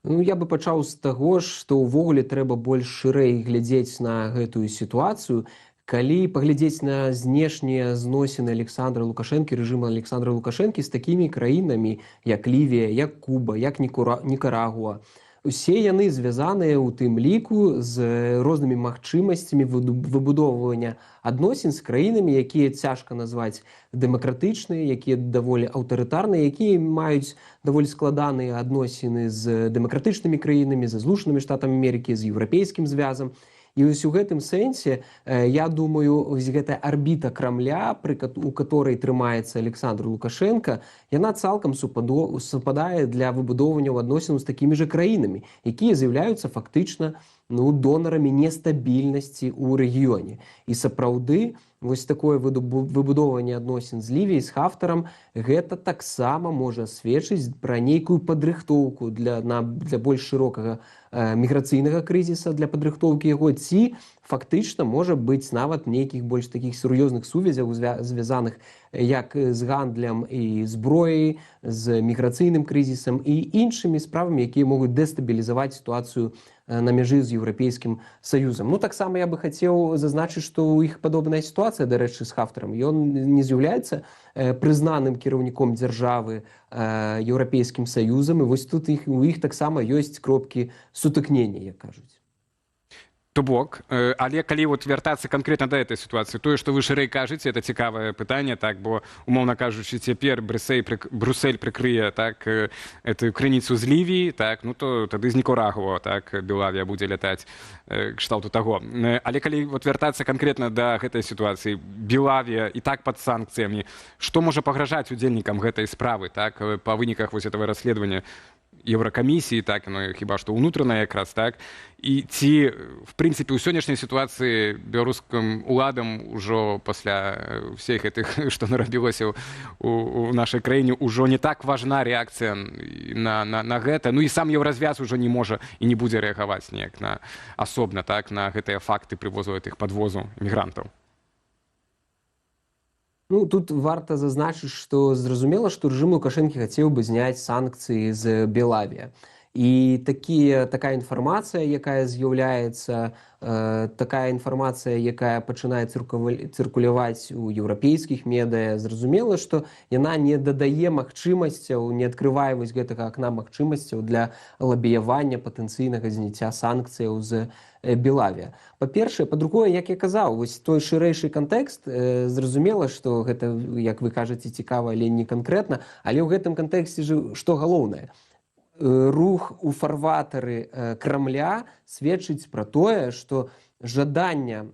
Ну, я бы пачаў з таго, што ўвогуле трэба больш шырэй глядзець на гэтую сітуацыю. Калі паглядзець на знешнія зносіны Александра Лукашэнкі, рэжыма Александра Лукашэнкі з такімі краінамі, як Лівія, як Куба, як Нікарагуа, усе яны звязаныя ў тым ліку з рознымі магчымасцямі выбудоўвання адносін з краінамі, якія цяжка назваць дэмакратычныя, якія даволі аўтарытарныя, якія маюць даволі складаныя адносіны з дэмакратычнымі краінамі, з Злучанымі Штатамі Амерыкі, з Еўрапейскім звязам. І вось у гэтым сэнсе, я думаю, вось гэтая арбіта Крамля, у которой трымаецца Александр Лукашенко, яна цалкам супадае для выбудоўвання адносін з такімі жа краінамі, якія з'яўляюцца фактычна, ну, донарамі нестабільнасці ў рэгіёне. І сапраўды, вось такое выбудоўванне адносін з Лівіяй, з Хафтарам, гэта таксама можа сведчыць пра нейкую падрыхтоўку для больш шырокага міграцыйнага крызіса, для падрыхтоўкі яго, ці фактычна можа быць нават нейкіх больш такіх сур'ёзных сувязяў, звязаных як з гандлем і зброяй, з міграцыйным крызісам і іншымі справамі, якія могуць дэстабілізаваць сітуацыю на мяжы з Еўрапейскім Саюзам. Ну, таксама я бы хацеў зазначыць, што ў іх падобная сітуацыя, дарэчы, з Хафтарам. Ён не з'яўляецца прызнаным кіраўніком дзяржавы Еўрапейскім Саюзам, і вось тут у іх таксама ёсць кропкі сутыкнення, як кажуць. То бок, але калі вот вяртацца канкрэтна да этой сітуацыі, тое, што вы шырэй кажаце, это цікавае пытанне, так, бо, умоўна кажучы, цяпер Брусель прыкрые, так, эту крыніцу з Лівіі, так, ну то тады з Нікарагуа, так, Белавія будзе лятаць, кшталту таго. Але калі вот вяртацца канкрэтна да гэтай сітуацыі, Белавія і так пад санкцыямі, што можа пагражаць удзельнікам гэтай справы, так, па выніках вось этого расследавання Еўракамісіі, так, ну, хіба што ўнутраная якраз, так, і ці, в прынцыпе, у сённяшняй сітуацыі беларускім уладам ужо пасля всех гэтых, што нарабілася у нашай краіне, ўжо не так важна рэакцыя на гэта, ну і сам Еўразвяз ужо не можа і не будзе рэагаваць неяк на асобна, так, на гэтыя факты прывозу гэтых падвозу мігрантаў. Ну, тут варта зазначыць, што зразумела, што рэжым Лукашэнкі хацеў бы зняць санкцыі з Белавія. І такая інфармацыя, якая з'яўляецца, такая інфармацыя, якая пачынае цыркуляваць у еўрапейскіх медыа, зразумела, што яна не дадае магчымасцяў, не адкрывае вось гэтага акна магчымасцяў для лабіявання патэнцыйнага зняцця санкцыяў з Белавія. Па-першае, па-другое, як я казаў, вось той шырэйшы кантэкст, зразумела, што гэта, як вы кажаце, цікава, але не канкрэтна, але ў гэтым кантэксце ж што галоўнае? Рух у фарватары Крамля сведчыць пра тое, што жаданне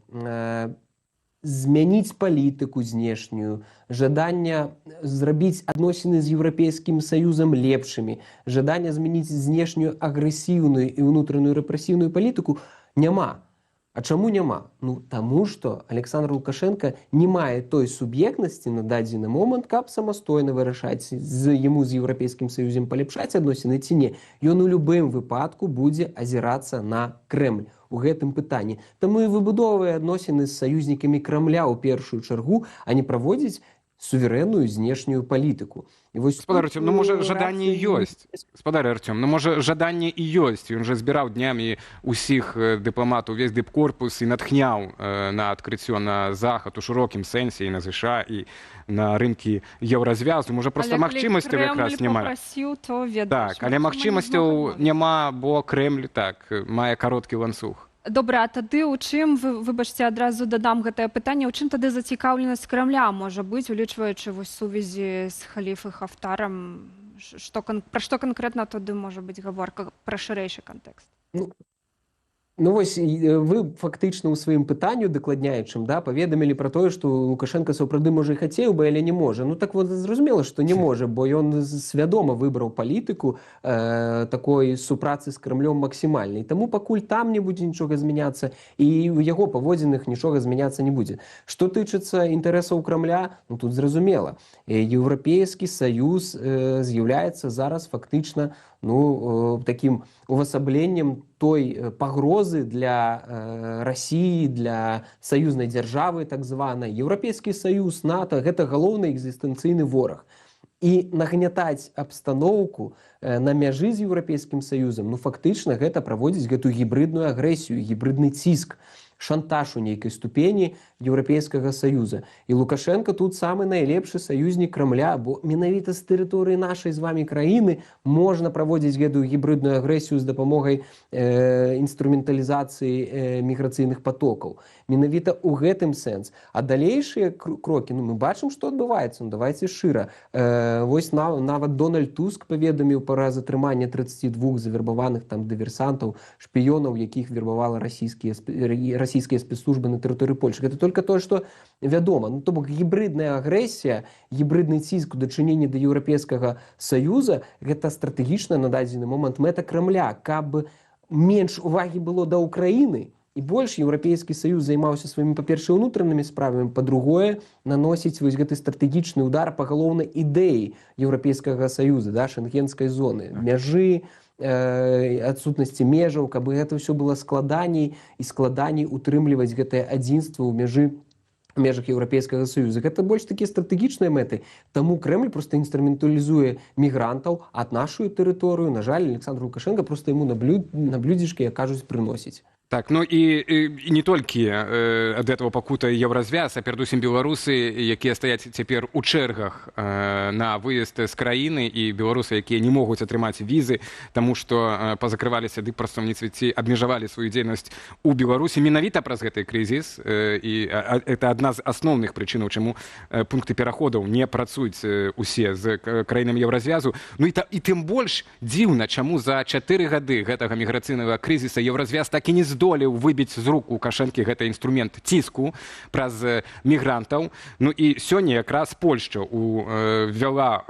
змяніць палітыку знешнюю, жаданне зрабіць адносіны з Еўрапейскім Саюзам лепшымі, жаданне змяніць знешнюю агрэсіўную і ўнутраную рэпрэсіўную палітыку няма. А чаму няма? Ну, таму што Александр Лукашенко не мае той суб'ектнасці на дадзены момант, каб самастойна вырашаць, яму з Еўрапейскім Саюзам палепшаць адносіны ці не. Ён у любым выпадку будзе азірацца на Крэмль у гэтым пытанні. Таму і выбудоўвае адносіны з саюзнікамі Крамля ў першую чаргу, а не праводзіць суверэнную знешнюю палітыку. І вось Спадар тут, Артём, ну, можа, жаданне рэакцыя ёсць. Спадар Артём, ну, можа, жаданне і ёсць. Ён жа збіраў днямі усіх дыпламатаў, увесь дыпкорпус і натхняў на адкрыццё на захад у шырокім сэнсе і на ЗША, і на рынкі Еўразвязу. Можа, проста Але калі магчымасцяў якраз Крэмль няма. папрасіў, то ведаеш, Так, але магчыма, не магчымасцяў змог адмовіць. няма, бо Крэмль, так, мае кароткі ланцуг. Добра, а тады ў чым, вы, выбачце, адразу дадам гэтае пытанне, у чым тады зацікаўленасць Крамля можа быць, улічваючы вось сувязі з Халіфай Хафтарам, пра што канкрэтна тады можа быць гаворка, пра шырэйшы кантэкст? Ну вось, і вы фактычна ў сваім пытанню дакладняючым, да, паведамілі пра тое, што Лукашенко сапраўды можа і хацеў бы, але не можа. Ну так вот, зразумела, што не можа, бо ён свядома выбраў палітыку такой супрацы з Крамлём максімальнай. Таму пакуль там не будзе нічога змяняцца, і ў яго паводзінах нічога змяняцца не будзе. Што тычыцца інтарэсаў Крамля, ну тут зразумела. Еўрапейскі Саюз з'яўляецца зараз фактычна, ну, такім увасабленнем той пагрозы для Расіі, для саюзнай дзяржавы так званай. Еўрапейскі Саюз, НАТО — гэта галоўны экзістэнцыйны вораг. І нагнятаць абстаноўку на мяжы з Еўрапейскім Саюзам, ну, фактычна гэта праводзіць гэтую гібрыдную агрэсію, гібрыдны ціск, шантаж у нейкай ступені Еўрапейскага Саюза. І Лукашэнка тут самы найлепшы саюзнік Крамля, бо менавіта з тэрыторыі нашай з вамі краіны можна праводзіць гэтую гібрыдную агрэсію з дапамогай інструменталізацыі міграцыйных патокаў. Менавіта ў гэтым сэнс. А далейшыя крокі, ну, мы бачым, што адбываецца, ну, давайте шчыра. Вось нават Дональд Туск паведаміў пра затрыманне 32 завербаваных там дыверсантаў, шпіёнаў, якіх вербавала расійскія спецслужбы на тэрыторыі Польшы. Гэта только тое, што вядома. Ну, то бок гібрыдная агрэсія, гібрыдны ціск у дачыненні да Еўрапейскага Саюза — гэта стратэгічна на дадзены момант мэта Крамля, каб менш увагі было да Украіны і больш Еўрапейскі Саюз займаўся сваімі, па-першае, унутранымі справамі, па-другое, наносіць вось гэты стратэгічны удар па галоўнай ідэі Еўрапейскага Саюза, да, шэнгенскай зоны, мяжы, адсутнасці межаў, каб гэта ўсё было складаней і складаней утрымліваць гэтае адзінства ў межах Еўрапейскага Саюза. Гэта больш такія стратэгічныя мэты. Таму Крэмль просто інструменталізуе мігрантаў ад нашу тэрыторыю. На жаль, Аляксандр Лукашэнка просто яму на блюдзечке, як кажуць, прыносіць. Так, ну і не толькі ад гэтага пакутае Еўразвяз, а перадусім беларусы, якія стаяць цяпер у чэргах на выезд з краіны, і беларусы, якія не могуць атрымаць візы, таму што пазакрываліся дыппрадстаўніцтвы ці абмежавалі сваю дзейнасць у Беларусі менавіта праз гэты крызіс. І это адна з асноўных прычынаў, чаму пункты пераходаў не працуюць усе з краінамі Еўразвязу. Ну і тым больш дзіўна, чаму за 4 гады гэтага міграцыйнага крызіса Еўразвяз так і не здолеў выбіць з рук Лукашэнкі гэты інструмент ціску праз мігрантаў. Ну і сёння якраз Польшча увяла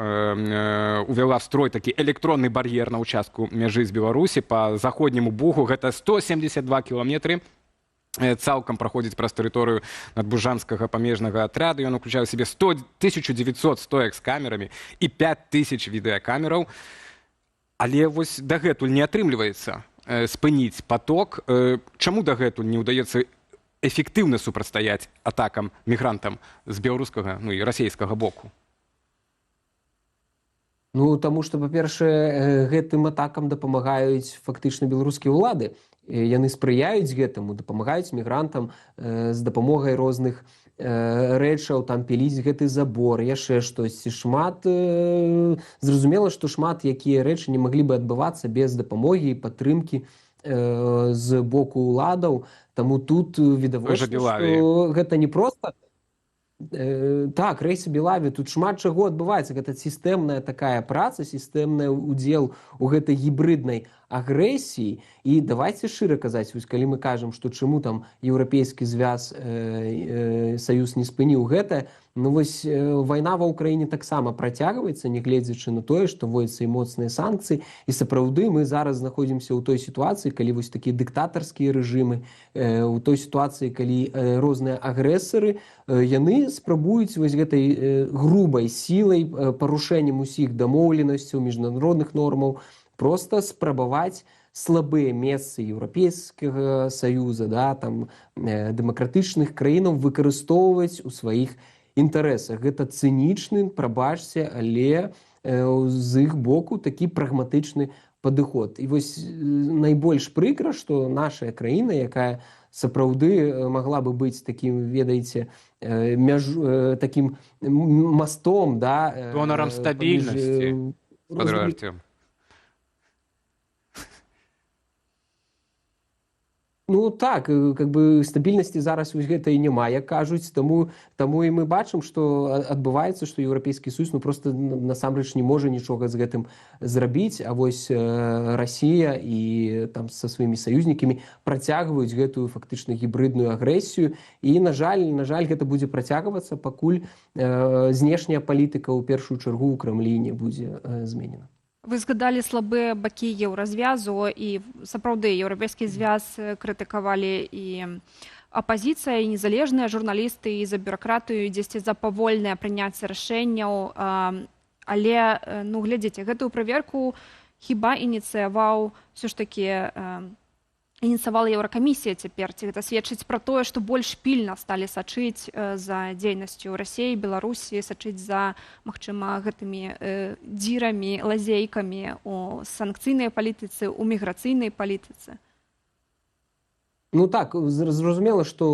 в строй такі электронны бар'ер на ўчастку мяжы з Беларусі па Заходняму Бугу. Гэта 172 кіламетры, цалкам праходзіць праз тэрыторыю Надбужанскага памежнага атряду. Ён уключае ў сябе 100 1900 стоек з камерамі і 5000 відэакамераў. Але вось дагэтуль не атрымліваецца спыніць поток. Чаму дагэтуль не ўдаецца эфектыўна супрацьстаяць атакам мігрантам з беларускага, ну і расійскага боку? Ну, таму што, па-першае, гэтым атакам дапамагаюць фактычна беларускія ўлады. Яны спрыяюць гэтаму, дапамагаюць мігрантам з дапамогай розных рэчаў, там, піліць гэты забор, яшчэ штосьці. Шмат, зразумела, што шмат якія рэчы не маглі бы адбывацца без дапамогі і падтрымкі з боку ўладаў. Таму тут відавочна, што гэта не проста так, рэйсы Белавіі, тут шмат чаго адбываецца. Гэта сістэмная такая праца, сістэмны удзел у гэтай гібрыднай агрэсіі. І давайте шчыра казаць, вось калі мы кажам, што чаму там Еўрапейскі звяз, саюз не спыніў гэта, ну вось вайна ва Ўкраіне таксама працягваецца, нягледзячы на тое, што вводзяцца і моцныя санкцыі. І сапраўды мы зараз знаходзімся ў той сітуацыі, калі вось такія дыктатарскія рэжымы, у той сітуацыі, калі розныя агрэсары, яны спрабуюць вось гэтай грубай сілай, парушэннем усіх дамоўленасцяў, міжнародных нормаў, просто спрабаваць слабыя месцы Еўрапейскага Саюза, да, там, дэмакратычных краінаў выкарыстоўваць у сваіх інтарэсах. Гэта цынічны, прабачце, але з іх боку такі прагматычны падыход. І вось найбольш прыкра, што наша краіна, якая сапраўды магла бы быць такім, ведаеце, такім мастом, да, донарам стабільнасці, спадар Арцём. Ну так, как бы стабільнасці зараз вось гэтай няма, як кажуць, таму і мы бачым, што адбываецца, што Еўрапейскі Саюз, ну, просто насамрэч не можа нічога з гэтым зрабіць, а вось Расія і там са сваімі саюзнікамі працягваюць гэтую фактычна гібрыдную агрэсію, і на жаль, гэта будзе працягвацца, пакуль знешняя палітыка ў першую чаргу ў Крамлі не будзе зменена. Вы згадалі слабыя бакі Еўразвязу, і сапраўды Еўрапейскі звяз крытыкавалі і апазіцыя, і незалежныя журналісты, і за бюракратыю, дзесьці за павольнае прыняцце рашэнняў. Але ну, глядзіце, гэтую праверку хіба ініцыяваў ўсё ж такі ініцыявала Еўракамісія цяпер, ці гэта сведчыць пра тое, што больш пільна сталі сачыць за дзейнасцю Расеі, Беларусі, сачыць за, магчыма, гэтымі дзірамі, лазейкамі у санкцыйнай палітыцы, у міграцыйнай палітыцы? Ну так, зразумела, што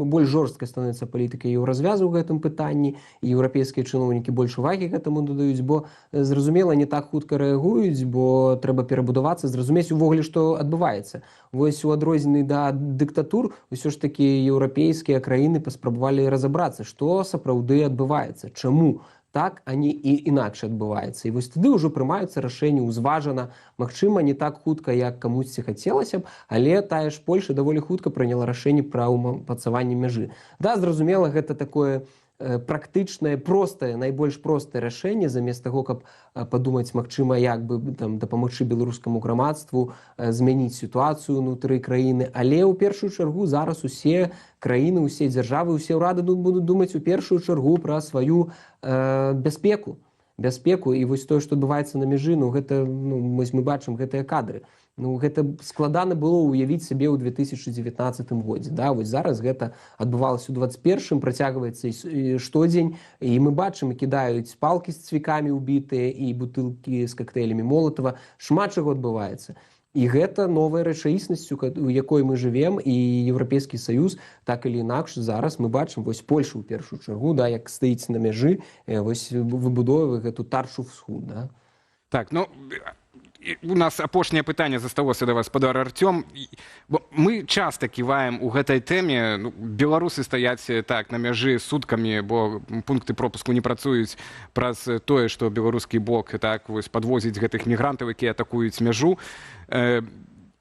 больш жорсткая становіцца палітыка Еўразвязу ў гэтым пытанні, і еўрапейскія чыноўнікі больш увагі гэтаму дадаюць, бо, зразумела, не так хутка рэагуюць, бо трэба перабудавацца, зразумець увогуле, што адбываецца. Вось у адрозненні да дыктатур, усё ж такі еўрапейскія краіны паспрабавалі разабрацца, што сапраўды адбываецца, чаму так, а не і інакш адбываецца. І вось тады ўжо прымаюцца рашэнні ўзважана, магчыма, не так хутка, як камусьці хацелася б, але тая ж Польша даволі хутка прыняла рашэнне пра ўмацаванне мяжы. Да, зразумела, гэта такое практычнае, простае, найбольш простае рашэнне, замест таго, каб падумаць, магчыма, як бы там дапамагчы беларускаму грамадству змяніць сітуацыю ўнутры краіны. Але ў першую чаргу зараз усе краіны, усе дзяржавы, усе ўрады будуць думаць у першую чаргу пра сваю бяспеку. Бяспеку. І вось тое, што адбываецца на мяжы, ну, гэта, ну, мы бачым гэтыя кадры. Ну, гэта складана было ўявіць сабе ў 2019 годзе. Да? Вось зараз гэта адбывалася ў 21-м, працягваецца і штодзень. І мы бачым, і кідаюць палкі з цвікамі ўбітыя, і бутылкі з кактэйлямі Молатава. Шмат чаго адбываецца. І гэта новая рэчаіснасць, у якой мы жывем, і Еўрапейскі Саюз так или інакш зараз мы бачым, вось Польшу ў першую чаргу, да, як стаіць на мяжы, вось выбудоўвае гэту тарчу ўсход. Да? Так, ну, у нас апошняе пытанне засталося да вас, спадар Арцём. Бо мы часта ківаем у гэтай тэме, ну, беларусы стаяць так на мяжы суткамі, бо пункты пропуску не працуюць праз тое, што беларускі бок так вось падвозіць гэтых мігрантаў, якія атакуюць мяжу.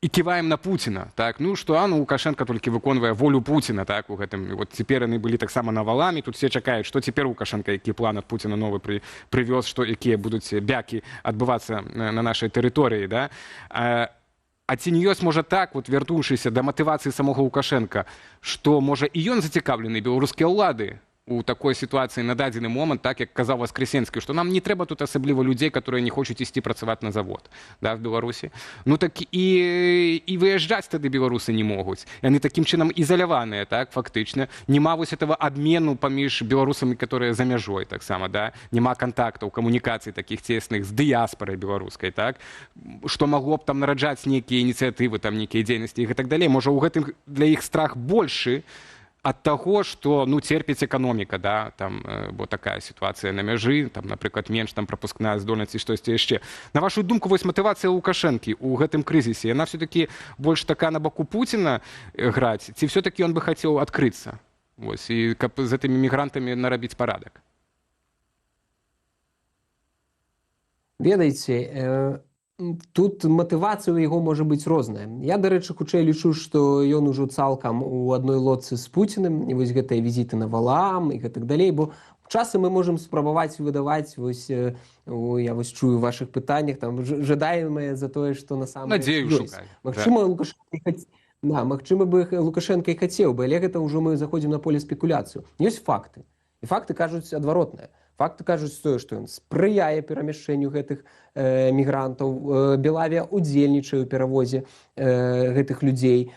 І ківаем на Пуціна, так, ну што, ну, Лукашенко толькі выконвае волю Пуціна, так, у гэтым, вот цяпер яны былі таксама на Валааме, тут все чакаюць, што цяпер Лукашенко, які план ад Пуціна новы прывёз, што, якія будуць бякі адбывацца на нашай тэрыторыі, да. А ці не ёсць, можа, так, вот вярнуўшыся да матывацыі самога Лукашенко, што, можа, і ён зацікаўлены, беларускія ўлады, у такой сітуацыі на дадзены момант, так як казаў Васкрасенскі, што нам не трэба тут асабліва людзей, которые не хочуць ісці працаваць на завод, да, в Беларусі. Ну так і выязджаць тады беларусы не могуць. Яны такім чынам ізаляваныя, так, фактычна. Няма вось этого абмену паміж беларусамі, которые за мяжой таксама, да. Няма кантактаў, камунікацый такіх цесных з дыяспорай беларускай, так, што магло б там нараджаць нейкія ініцыятывы, там нейкія дзейнасці і так далей. Можа, у гэтым для іх страх большы ад таго, што, ну, церпіць эканоміка, да, там, бо такая сітуацыя на мяжы, там, напрыклад, менш там прапускная здольнасць і штосьці яшчэ. На вашу думку, вось матывацыя Лукашэнкі ў гэтым крызісе, яна все-таки больш такая на баку Пуціна граць, ці все-таки ён бы хацеў адкрыцца, вось, і каб з гэтымі мігрантамі нарабіць парадак? Ведаеце, тут матывацыя ў яго можа быць розная. Я, дарэчы, хутчэй лічу, што ён ужо цалкам у адной лодцы з Пуціным, і вось гэтыя візіты на Валаам і гэтак далей, бо часам мы можам спрабаваць выдаваць, вось, я вось чую ў вашых пытаннях, там, жадаемае за тое, што насамрэч ёсць. Магчыма, Лукашэнка бы Лукашэнка і хацеў бы, але гэта ўжо мы заходзім на поле спекуляцыю. Ёсць факты. І факты кажуць адваротнае. Факты кажуць тое, што ён спрыяе перамяшчэнню гэтых мігрантаў. Белавія удзельнічае ў перавозе гэтых людзей.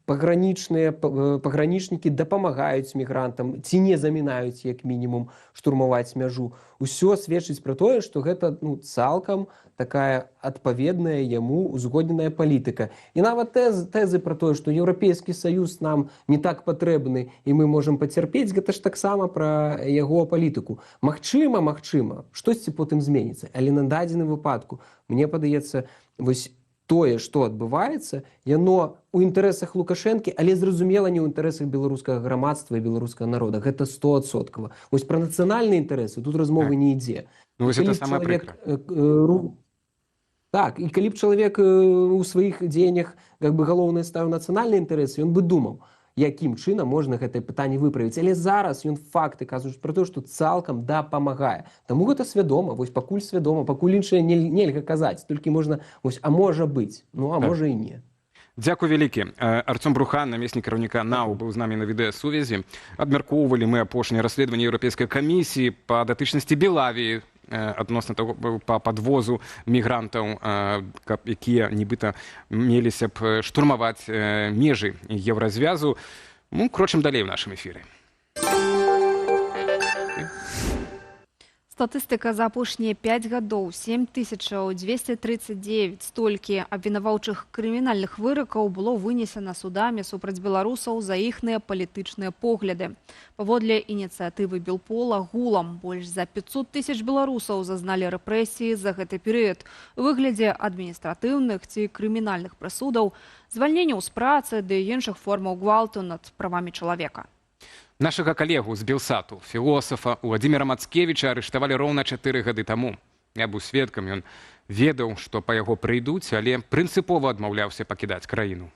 Пагранічнікі дапамагаюць мігрантам ці не замінаюць, як мінімум, штурмаваць мяжу. Усё сведчыць пра тое, што гэта, ну, цалкам такая адпаведная яму узгодненая палітыка. І нават тэзы пра тое, што Еўрапейскі Саюз нам не так патрэбны і мы можам пацярпець, гэта ж таксама пра яго палітыку. Магчыма, штосьці потым зменіцца, але на дадзеным выпадку, мне падаецца, вось тое, што адбываецца, яно ў інтарэсах Лукашэнкі, але зразумела не ў інтарэсах беларускага грамадства і беларускага народа. Гэта 100%. Вось пра нацыянальныя інтарэсы тут размовы не ідзе. Ну, вось это самае прыкра. Так, і калі б чалавек у сваіх дзеяннях как бы галоўнае ставіў нацыянальныя інтарэсы, ён бы думаў, якім чынам можна гэтае пытанне выправіць. Але зараз ён факты кажуць пра тое, што цалкам дапамагае. Таму гэта свядома, вось пакуль свядома, пакуль іншае нельга казаць, толькі можна, вось, а можа быць, ну а так. Можа і не. Дзякуй вялікі. Арцём Брухан, намеснік кіраўніка НАУ, быў з намі на відэасувязі. Абмяркоўвалі мы апошняе расследаванне Еўрапейскай камісіі па датычнасці Белавіі адносна таго па падвозу мігрантаў, якія нібыта меліся б штурмаваць межы Еўразвязу. Ну, крочым далей у нашым эфіры. Статыстыка за апошнія 5 гадоў: 7239 столькі абвінаваўчых крымінальных выракаў было вынесена судамі супраць беларусаў за іхныя палітычныя погляды. Паводле ініцыятывы Белпола гулам больш за 500 тысяч беларусаў зазналі рэпрэсіі за гэты перыяд у выглядзе адміністратыўных ці крымінальных прысудаў, звальненняў з працы ды іншых формаў гвалту над правамі чалавека. Нашага калегу з Белсату, філосафа Уладзіміра Мацкевіча, арыштавалі роўна 4 гады таму. Я быў сведкам, ён ведаў, што па яго прыйдуць, але прынцыпова адмаўляўся пакідаць краіну.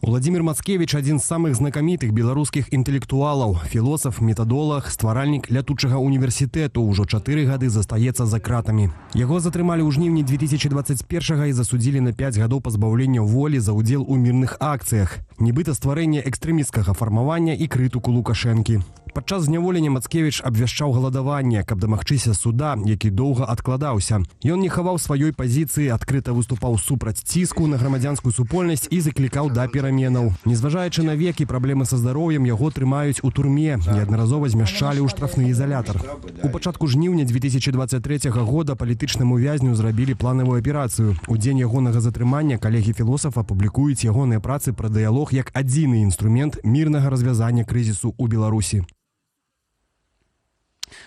Уладзімір Мацкевіч – адзін з самых знакамітых беларускіх інтэлектуалаў, філосаф, метадолаг, стваральнік лятучага універсітэту, ўжо 4 гады застаецца за кратамі. Яго затрымалі ў жніўні 2021 і засудзілі на 5 гадоў пазбаўлення волі за ўдзел у мірных акцыях, нібыта стварэнне экстрэмісцкага фармавання і крытыку Лукашэнкі. Падчас зняволення Мацкевіч абвяшчаў галадаванне, каб дамагчыся суда, які доўга адкладаўся. Ён не хаваў сваёй пазіцыі, адкрыта выступаў супраць ціску на грамадзянскую супольнасць і заклікаў да пераменаў. Незважаючы на век і праблемы са здароўем, яго трымаюць у турме, неаднаразова змяшчалі ў штрафны ізалятар. У пачатку жніўня 2023 года палітычнаму вязню зрабілі планавую аперацыю. У дзень ягонага затрымання калегі філосафа публікуюць ягоныя працы пра дыялог як адзіны інструмент мірнага развязання крызісу ў Беларусі.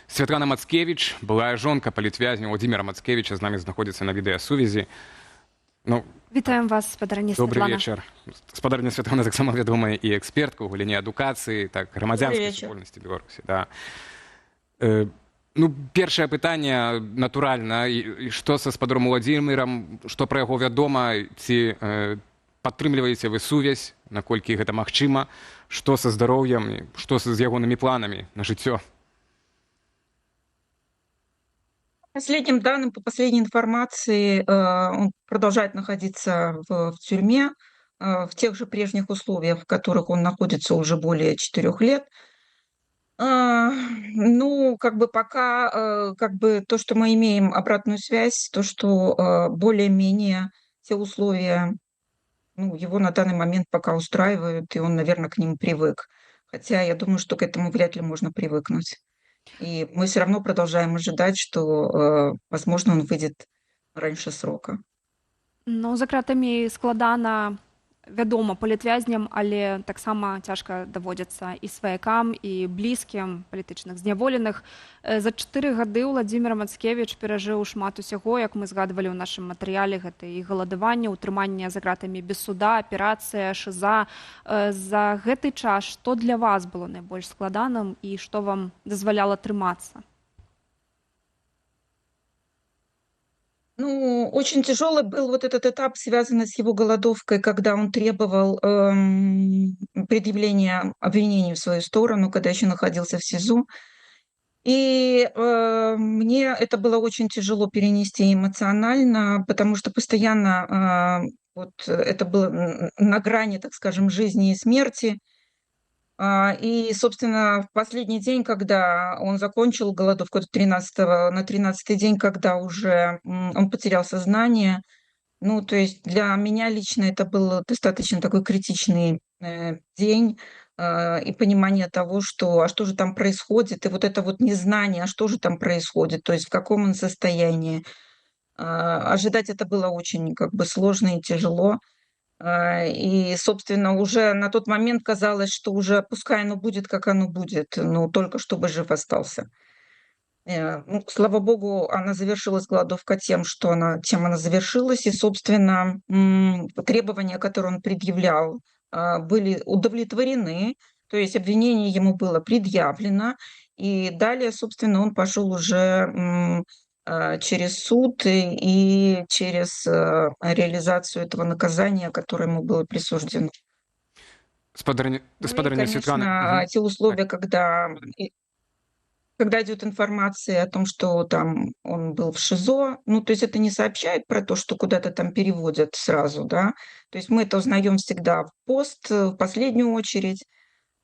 Святлана Мацкевіч, былая жонка палітвязня Уладзіміра Мацкевіча, з намі знаходзіцца на відэасувязі. Ну, вітаем вас, спадарыня Добры Святлана. вечар. Спадарыня Святлана таксама вядомая і экспертка ў галіне адукацыі, так, грамадзянскай супольнасці Беларусі. Да. Ну, першае пытанне, натуральна, што са спадаром Уладзімірам, што пра яго вядома, ці падтрымліваеце вы сувязь, наколькі гэта магчыма, што са здароўем, што з ягонымі планамі на жыццё? Последним данным, по последней информации, он продолжает находиться в тюрьме, в тех же прежних условиях, в которых он находится уже более 4 лет. Ну, как бы пока, как бы то, что мы имеем обратную связь, то, что более-менее те условия, ну, его на данный момент пока устраивают, и он, наверное, к ним привык. Хотя я думаю, что к этому вряд ли можно привыкнуть. И мы все равно продолжаем ожидать, что, возможно, он выйдет раньше срока. Ну, за кратамі складана, вядома, палітвязням, але таксама цяжка даводзіцца і сваякам, і блізкім палітычных зняволеных. За 4 гады Уладзімір Мацкевіч перажыў шмат усяго, як мы згадвалі ў нашым матэрыяле, гэта і галадаванне, утрыманне за кратамі без суда, аперацыя, шыза. За гэты час што для вас было найбольш складаным і што вам дазваляла трымацца? Ну, очень тяжелый был вот этот этап, связанный с его голодовкой, когда он требовал предъявления обвинений в свою сторону, когда еще находился в СИЗО. И мне это было очень тяжело перенести эмоционально, потому что постоянно вот это было на грани, так скажем, жизни и смерти. И, собственно, в последний день, когда он закончил голодовку, на 13-й день, когда уже он потерял сознание, ну, то есть для меня лично это был достаточно такой критичный день и понимание того, что, а что же там происходит, и вот это вот незнание, а что же там происходит, то есть в каком он состоянии. Ожидать это было очень как бы сложно и тяжело. И, собственно, уже на тот момент казалось, что уже пускай оно будет, как оно будет, но только чтобы жив остался. Ну, слава богу, она завершилась, голодовка, тем, что она, чем она завершилась. И, собственно, требования, которые он предъявлял, были удовлетворены, то есть обвинение ему было предъявлено. И далее, собственно, он пошел уже через суд и через реализацию этого наказания, которое ему было присуждено. Спадарыня, Ну и, спадарыня Светлана, конечно, мгм. те условия, когда идет информация о том, что там он был в ШИЗО, ну, то есть это не сообщает про то, что куда-то там переводят сразу, да, то есть мы это узнаем всегда в пост, в последнюю очередь.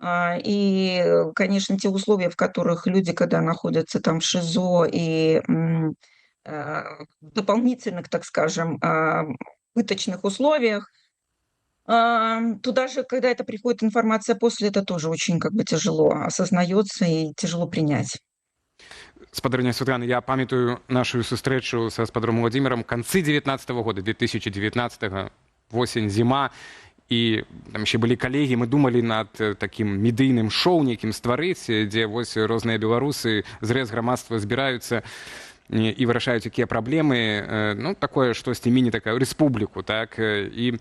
И, конечно, те условия, в которых люди, когда находятся там в ШИЗО и в дополнительных, так скажем, пыточных условиях, туда же, когда это приходит информация после, это тоже очень как бы тяжело осознается и тяжело принять. Спадарыня Святлана, я памятаю нашу сустрэчу са спадаром Владимиром канцы 19 года, 2019, восень, зіма, і там яшчэ былі калегі, мы думалі над такім медыйным шоу нейкім стварыць, дзе вось розныя беларусы, зрэз грамадства збіраюцца і вырашаюць якія праблемы, ну, такое штосьці міні, такая рэспубліку, так, і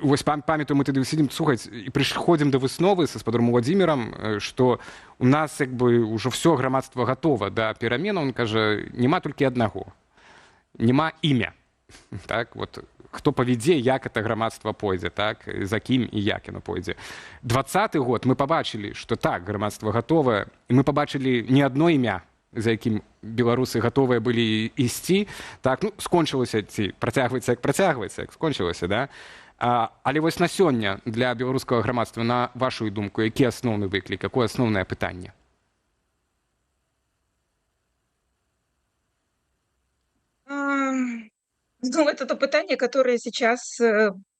вось памятаю, мы тады сидим, слухаць, і прыходзім да высновы са спадаром Владимиром, што у нас як бы ўжо всё грамадства гатова да перамену. Он кажа: няма толькі аднаго, няма імя, так, вот хто павядзе, як это грамадства пойдзе, так, за кім і як яно пойдзе. 20-ы год мы пабачылі, што так, грамадства гатовае, і мы пабачылі не адно імя, за якім беларусы гатовыя былі ісці, так, ну, скончылася ці працягваецца, як працягваецца, як скончылася, да. Але вось на сёння для беларускага грамадства, на вашу думку, які асноўны выклік, якое асноўнае пытанне? Ну, это то пытание, которое сейчас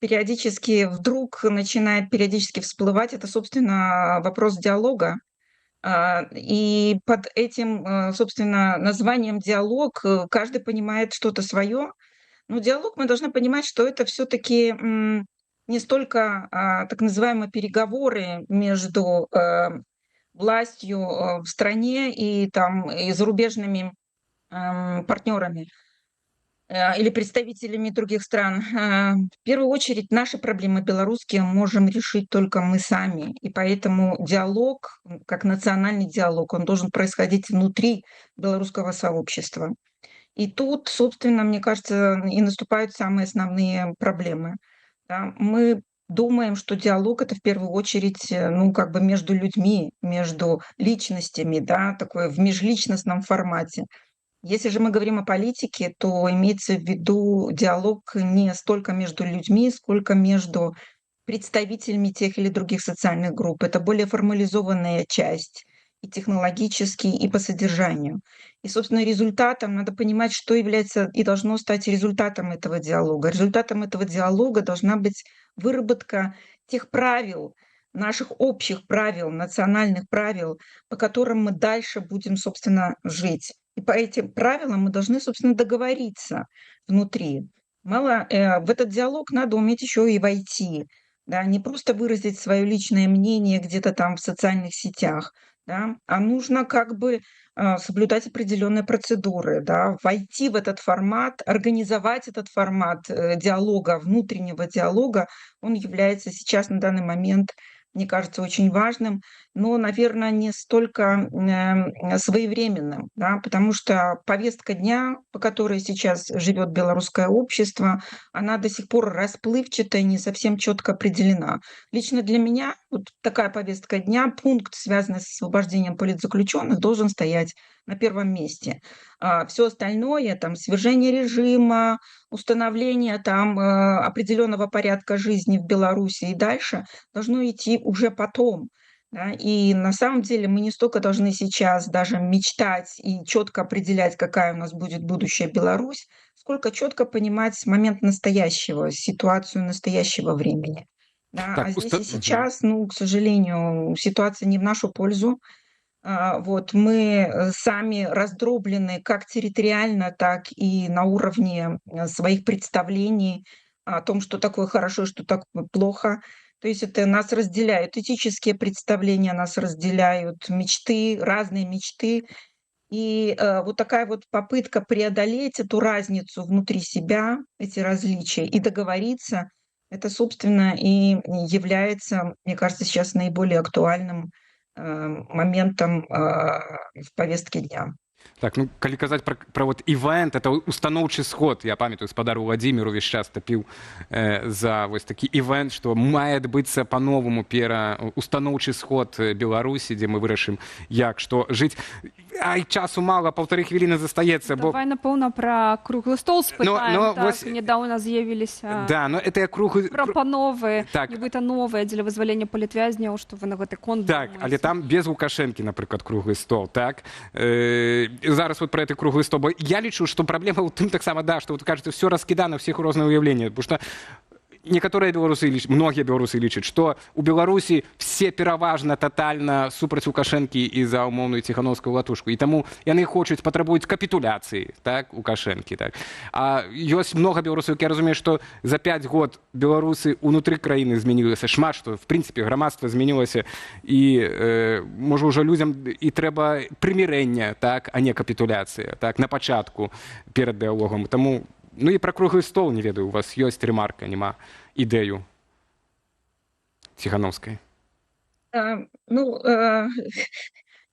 периодически вдруг начинает периодически всплывать, это, собственно, вопрос диалога. И под этим, собственно, названием диалог каждый понимает что-то свое. Но диалог, мы должны понимать, что это все-таки не столько так называемые переговоры между властью в стране и, там, и зарубежными партнерами или представителями других стран. В первую очередь наши проблемы белорусские можем решить только мы сами. И поэтому диалог, как национальный диалог, он должен происходить внутри белорусского сообщества. И тут, собственно, мне кажется, и наступают самые основные проблемы. Да? Мы думаем, что диалог — это в первую очередь, ну, как бы между людьми, между личностями, да, такое в межличностном формате. Если же мы говорим о политике, то имеется в виду диалог не столько между людьми, сколько между представителями тех или других социальных групп. Это более формализованная часть и технологически, и по содержанию. И, собственно, результатом надо понимать, что является и должно стать результатом этого диалога. Результатом этого диалога должна быть выработка тех правил, наших общих правил, национальных правил, по которым мы дальше будем, собственно, жить. И по этим правилам мы должны, собственно, договориться внутри. Мало, в этот диалог надо уметь еще и войти, да, не просто выразить свое личное мнение где-то там в социальных сетях, да, а нужно как бы соблюдать определенные процедуры, да, войти в этот формат, организовать этот формат диалога, внутреннего диалога. Он является сейчас на данный момент, мне кажется, очень важным, но, наверное, не столько своевременным, да, потому что повестка дня, по которой сейчас живет белорусское общество, она до сих пор расплывчатая, не совсем четко определена. Лично для меня вот такая повестка дня, пункт, связанный с освобождением политзаключенных, должен стоять на первом месте. Все остальное, там, свержение режима, установление там определенного порядка жизни в Беларуси и дальше, должно идти уже потом. Да? И на самом деле мы не столько должны сейчас даже мечтать и четко определять, какая у нас будет будущая Беларусь, сколько четко понимать момент настоящего, ситуацию настоящего времени. Да? Так, а здесь и сейчас, ну, к сожалению, ситуация не в нашу пользу. Вот, мы сами раздроблены как территориально, так и на уровне своих представлений о том, что такое хорошо, что такое плохо. То есть это нас разделяют этические представления, нас разделяют мечты, разные мечты. И вот такая вот попытка преодолеть эту разницу внутри себя, эти различия, и договориться, это, собственно, и является, мне кажется, сейчас наиболее актуальным моментом в повестке дня. Так, ну, калі казаць пра вот івент, это устаноўчы сход. Я памятаю, спадар Владимир увесь час тапіў за вось такі івент, што мае адбыцца по-новаму устаноўчы сход Беларусі, дзе мы вырашым, як што жыць. Ай, часу мала, 1,5 хвіліны застаецца. Давай, напэўна, пра круглы стол спытаем. Так, вось нядаўна з'явіліся Да, но это круглы прапановы, так, нібыта новыя дзеля вызвалення палітвязняў, што вы на гэты конт Так, думаеце? Але там без Лукашэнкі, напрыклад, круглы стол, так? Зараз вот пра гэты круглы стол. Бо я лічу, што праблема ў тым таксама, да, што вот кажаце, всё раскідана, всех розныя ўяўленні, потому что некаторыя беларусы ліч, многія беларусы лічаць, што у Беларусі все пераважна тотальна супраць Лукашэнкі і за умоўную Ціхановскую латушку. І таму яны хочуць, патрабуюць капітуляцыі, так, Лукашэнкі, так. А ёсць многа беларусаў, якія разумеюць, што за 5 год беларусы унутры краіны змянілася шмат што, в прынцыпе, грамадства змянілася, і можа, ўжо людзям і трэба прымірэнне, так, а не капітуляцыя, так, на пачатку перад дыялогам. Таму, ну і пра круглы стол, не ведаю, у вас ёсць рэмарка, няма ідэю Ціхановскай? Ну,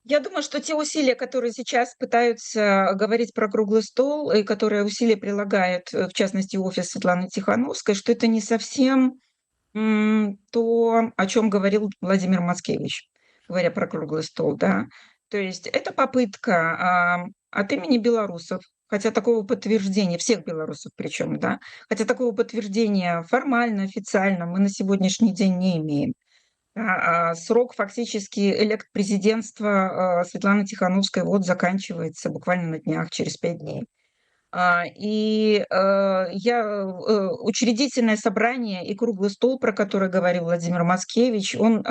я думаю, что те усилия, которые сейчас пытаются говорить про круглый стол, и которые усилия прилагает, в частности, офис Светланы Тихановской, что это не совсем то, о чем говорил Владимир Мацкевич, говоря про круглый стол, да. То есть это попытка от имени белорусов, хотя такого подтверждения, всех белорусов причем, да, хотя такого подтверждения формально, официально мы на сегодняшний день не имеем. Срок фактически элект-президентства Светланы Тихановской вот заканчивается буквально на днях, через 5 дней. И учредительное собрание и круглый стол, про который говорил Владимир Мацкевич, он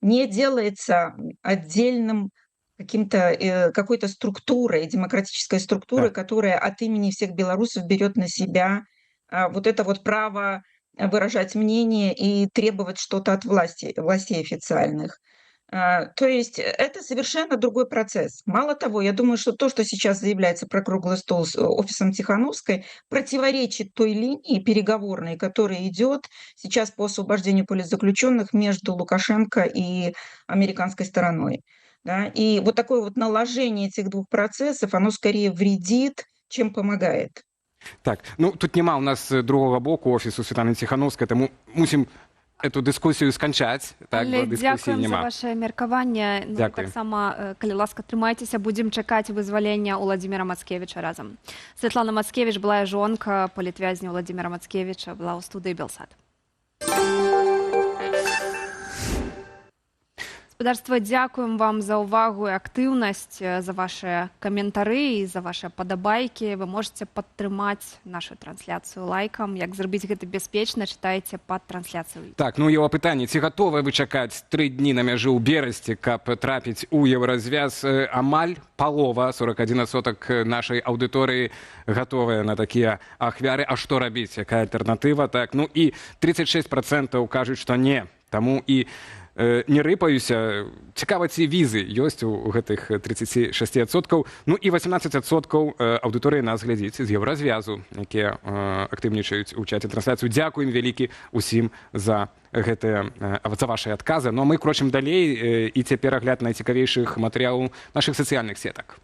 не делается отдельным каким-то, какой-то структурой, демократической структурой, которая от имени всех белорусов берет на себя вот это вот право выражать мнение и требовать что-то от власти, властей официальных. То есть это совершенно другой процесс. Мало того, я думаю, что то, что сейчас заявляется про круглый стол с офисом Тихановской, противоречит той линии переговорной, которая идет сейчас по освобождению политзаключенных между Лукашенко и американской стороной. Да? И вот такое вот наложение этих двух процессов, оно скорее вредит, чем помогает. Так, ну тут няма у нас другого боку офісу Светланы Ціхановскай, таму мусім эту дыскусію сканчаць. Так, Але бо дыскусіі дзякуем за няма. ваше меркаванне. Ну, Дзякую. Таксама, калі ласка, трымайцеся, будзем чакаць вызвалення Уладзіміра Мацкевіча разам. Святлана Мацкевіч, былая жонка палітвязня Уладзіміра Мацкевіча, была ў студыі Белсат. Спадарства, дзякуем вам за ўвагу і актыўнасць, за вашы каментары і за вашы падабайкі. Вы можаце падтрымаць нашу трансляцыю лайкам. Як зрабіць гэта бяспечна, чытайце пад трансляцыяй. Так, ну і ў пытанні, ці гатовы вы чакаць 3 дні на мяжы ў Берасці, каб трапіць у Еўразвяз? Амаль палова, 41% нашай аўдыторыі гатовыя на такія ахвяры. А што рабіць? Якая альтэрнатыва? Так, ну і 36% кажуць, што не. Таму і не рыпаюся. Цікава, ці візы ёсць у гэтых 36%. Ну і 18% аўдыторыі нас глядзіць з Еўразвязу, якія актыўнічаюць у чаце трансляцыю. Дзякуем вялікі усім за гэтыя, за вашы адказы. Ну а мы крочым далей, і цяпер агляд найцікавейшых матэрыялаў нашых сацыяльных сетак.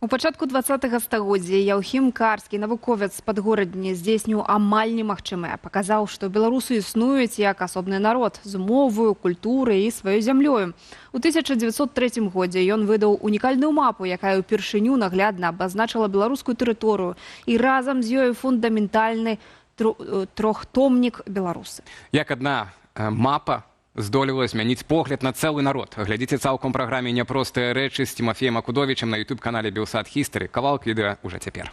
У пачатку 20-го стагоддзя Яўхім Карскі, навуковец з Падгорадні, здзейсніў амаль немагчымае. Паказаў, што беларусы існуюць як асобны народ з моваю, культурай і сваёй зямлёю. У 1903 годзе ён выдаў унікальную мапу, якая ўпершыню наглядна абазначыла беларускую тэрыторыю і разам з ёю фундаментальны трохтомнік «Беларусы». Як адна мапа здолела змяніць погляд на цэлы народ. Глядзіце цалком праграме «Няпростыя рэчы» з Цімафеем Акудовічам на YouTube-канале Белсат Хістары. Кавалак відэа ўжо цяпер.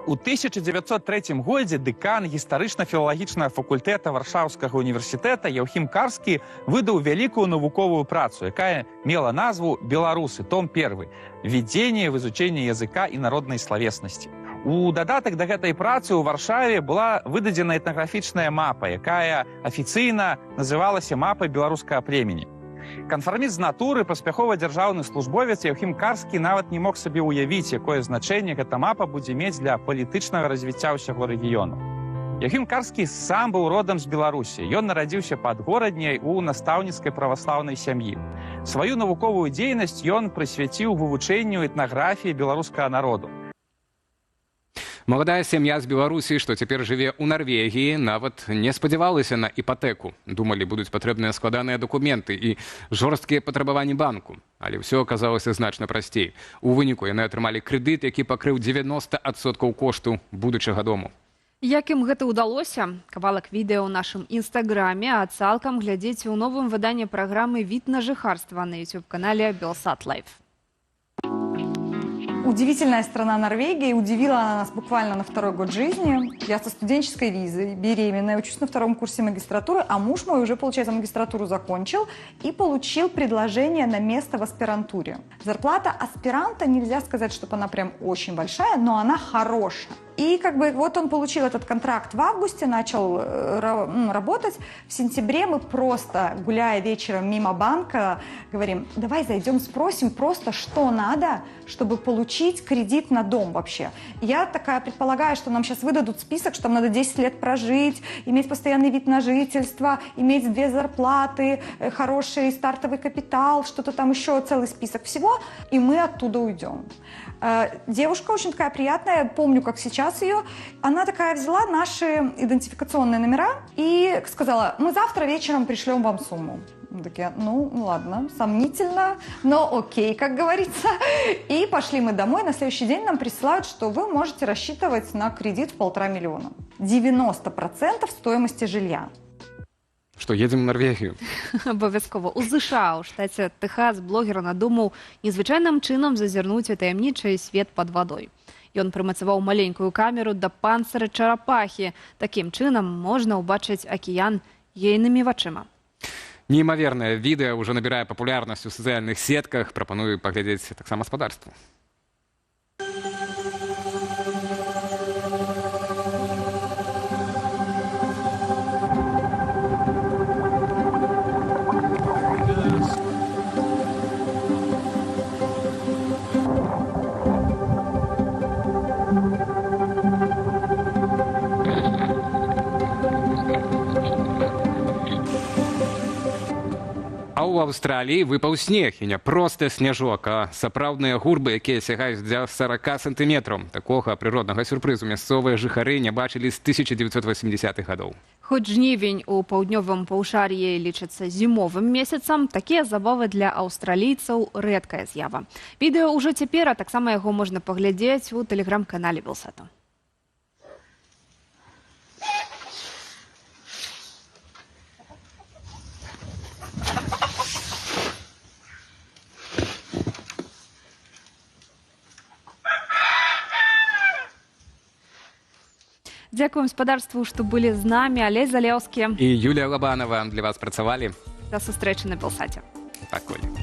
У 1903 годзе дэкан гістарычна-філалагічнага факультэта Варшаўскага універсітэта Яўхім Карскі выдаў вялікую навуковую працу, якая мела назву «Беларусы», том 1, «Введение в изучение языка и народной словесности». У дадатак да гэтай працы ў Варшаве была выдадзена этнаграфічная мапа, якая афіцыйна называлася мапай беларускага племені. Канфарміст з натуры, паспяховы дзяржаўны службовец Яўхім Карскі нават не мог сабе ўявіць, якое значэнне гэта мапа будзе мець для палітычнага развіцця ўсяго рэгіёну. Яўхім Карскі сам быў родам з Беларусі. Ён нарадзіўся пад Горадняй у настаўніцкай праваслаўнай сям'і. Сваю навуковую дзейнасць ён прысвяціў вывучэнню этнаграфіі беларускага народу. Маладая сям'я з Беларусі, што цяпер жыве ў Нарвегіі, нават не спадзявалася на іпатэку. Думалі, будуць патрэбныя складаныя дакументы і жорсткія патрабаванні банку. Але ўсё аказалася значна прасцей. У выніку яны атрымалі крэдыт, які пакрыў 90% кошту будучага дому. Як ім гэта ўдалося? Кавалак відэа ў нашым інстаграме, а цалкам глядзіце ў новым выданні праграмы «Від на жыхарства» на YouTube-канале Белсат Лайф. Удивительная страна Норвегия. Удивила она нас буквально на второй год жизни. Я со студенческой визой, беременная, учусь на втором курсе магистратуры, а муж мой уже, получается, магистратуру закончил и получил предложение на место в аспирантуре. Зарплата аспиранта, нельзя сказать, чтобы она прям очень большая, но она хорошая. И как бы вот он получил этот контракт в августе, начал работать. В сентябре мы просто, гуляя вечером мимо банка, говорим, давай зайдем, спросим просто, что надо, чтобы получить кредит на дом вообще. Я такая предполагаю, что нам сейчас выдадут список, что там надо 10 лет прожить, иметь постоянный вид на жительство, иметь 2 зарплаты, хороший стартовый капитал, что-то там еще, целый список всего, и мы оттуда уйдем. Девушка очень такая приятная, помню, как сейчас ее. Она такая взяла наши идентификационные номера и сказала, мы завтра вечером пришлем вам сумму. Мы такие, ну ладно, сомнительно, но окей, как говорится. И пошли мы домой. На следующий день нам присылают, что вы можете рассчитывать на кредит в 1,5 миллиона. 90% стоимости жилья. Што, едзем у Нарвегію? Абавязкова. У ЗША, у штаце Тэхас, блогер надумаў незвычайным чынам зазірнуць у таямнічы свет пад вадой. Ён прымацаваў маленькую камеру да панцыра чарапахі. Такім чынам можна ўбачыць акіян ейнымі вачыма. Неймавернае відэа ўжо набірае папулярнасць у сацыяльных сетках. Прапаную паглядзець таксама спадарству. А ў Аўстраліі выпаў снег, і не проста сняжок, а сапраўдныя гурбы, якія сягаюць да 40 сантыметраў. Такога прыроднага сюрпрызу мясцовыя жыхары не бачылі з 1980-х гадоў. Хоць жнівень у паўднёвым паўшар'і лічыцца зімовым месяцам, такія забавы для аўстралійцаў рэдкая з'ява. Відэа ўжо цяпер, а таксама яго можна паглядзець у тэлеграм-канале Белсату. Дзякуем спадарству, што былі з намі. Алесь Залеўскі і Юлія Лабанова для вас працавалі. Да сустрэчы на Белсаце. Пакуль.